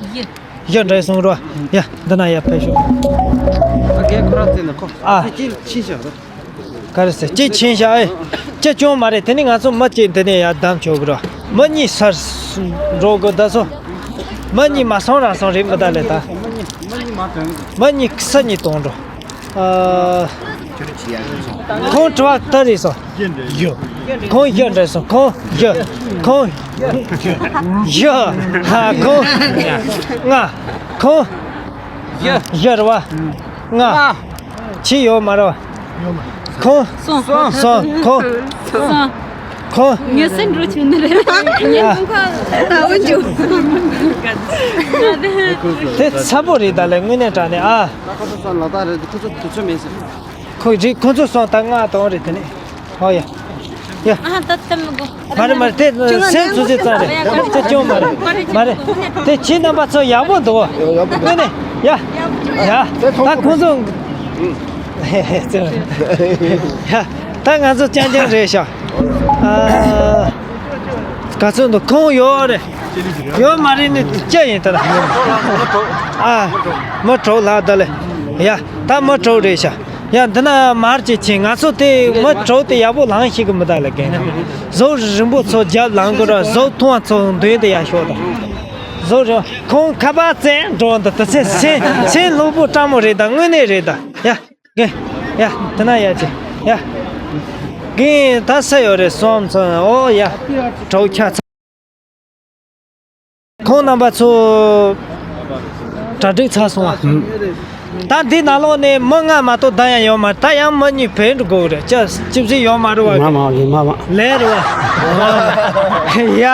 བཞི་འདྲ་སོང་རོ། ཡ་འདི་ན་ཡ་ཕེབས་ཤོག་ཨ་རྒན་ཁོ་རང་བཙལ་ན་ཁོ། ཨ། ཁྱེད་ཕྱིན་བཞག་རོ། ག་རེ་ཟེར་ཅི་ཕྱིན་བཞག་ཨེ། ཅི་སྐྱོན་མ་རེད། དེ་ནི་ང་ཚོ་མི་གཅིག་འདི་ནས་ཡ་བདམས་ཆོག་གི་རོ། མི་གཉིས་སར་འགྲོ་དགོས་ད་སོ། མི་གཉིས་མ་སོང་རང་སོང་རེད་མི་ད་ལས་ད། མི་གཉིས་སུ་གཉིས་གཏོང་འགྲོ། ཨ། ཁོང་དྲི་བ་ལྟར་རེད་སོང་། ཡོ། ཁོང་ཡོ་འདྲ་སོང་ཁོང་ཡོ། ཁོང་ཡོ། ཧ་ཁོང་ལྔ། ཁོང་ཡོ་རེད་བ། ལྔ། ཕྱི་ཡོད་མ་རེད་བ། ཁོང་སོང་སོང་ཁོང་སོང་། ཁོང་ངས་སེམས་འགྲོ་ཆུ་ནི་རེད། ངས་ཁོང་ཁ་ད་འོ་འཇུ། དེ་ཚ་པོ་རེད་ད་ལས་དངོས་གནས་དྲང་གནས་ཨ། ད་ཁོ་ཚོ་སོང་ལག་རྟགས་རེད། ཁོ་ཚོ་དུས་ཚོད་མེད་ཟེར། ཁོ་རེད་ཁོ་ཚོ་སོང་ད་ང་གཏོང་རེད་དེ་ནས། ཧོ་ཡ། ཡ། ཨ་ད་ད་མི་གོ། མ་རེད་མ་རེད་དེ་སེམས་ཚོ་ཚོད་ཙང་རེད་དེ་སྐྱོན་མ་རེད། མ་རེད་དེ་ཁྱེད་རྣམ་པ་ཚོ་ཡག་པོ་འདུག་དངོས་གནས་ཡ། ཡ། ད་ཁོང་ཚོ། ཡ། ད་ང་ཚོ་རྐྱང་རྐྱང་རེད་ཤག་ཨ། ག་ཚོད་འདུག་ཁོང་ཡོད་རེད། ཡོད་མ་རེད་ནི་ཅི་ཡིན་ད་ལ། ཨ། མི་གྲོགས་ལ་ད་ལེ། ཡ། ད་མི་གྲོགས་རེད་ཤག་ཡ་འདི་ན་མར་ཅིག་ཕྱིན། ང་ཚོ་དེ་མི་གྲོགས་དེ་ཡག་པོ་ལངས་ཤེས་གི་མི་ད་ལ་གན། གཟུགས་རིང་པོ་ཚོ་རྒྱབ་ལངས་དགོས་ར། གཟུགས་ཐུང་བ་ཚོ་མདུན་དེ་ཡར་ཤོག་དང་། གཟུགས་རིང་ཁོང་ཁ་པར་བཙལ་འགྲོ་འདི་དུ་ཚེ་སེམས་སེམས་ལྷུག་པོ་སྤྲང་མོ་རེད་ད། དངོས་གནས་རེད་ད། ཡ། གན། ཡ། དེ་ན་ཡ་ཅི། ཡ། གན་ད་ས་ཡོད་རེད་སོང་ཚོ། ཨོ་ཡ། གྲོགས་ཁྱ་ཚ། ཁོང་རྣམ་པ་ཚོ་གྲ་སྒྲིག་ཚར་སོང་བ། ད་འདི་ནང་ལོགས་ནས་མི་ལྔ་མ་གཏོགས་ད་ཡང་ཡོད་མ་རེད། ད་ཡང་མི་གཉིས་བེད་འགྲོ་དགོས་རེད། ཅི་ཅི་བྱེད་ཡོད་མ་རེད་བ། མ་མ་མ་མ། ལས་རེད་བ། ཡ།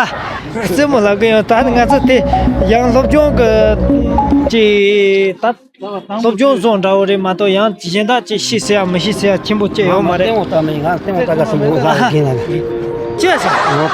རྩེད་མོ་ལབ་གི་ཡོད། ད་ནི་ང་ཚོ་དེ་ཡང་སློབ་སྦྱོང་གི་ཅི་ད་སློབ་སྦྱོང་བཟོ་འདྲ་བོ་རེད་མ་གཏོགས་ཡང་གཞན་དག་ཅི་ཤེས་ཟེར་ཡ་མི་ཤེས་ཟེར་ཡ་ཆེན་པོ་ཅི་ཡོད་མ་རེད། ལྟད་མོ་ལྟ་མི་ང་ལྟད་མོ་ལྟ་ག་སོང་མོ་ལ་གིན་ལ། ཅི་ཟེར། ང་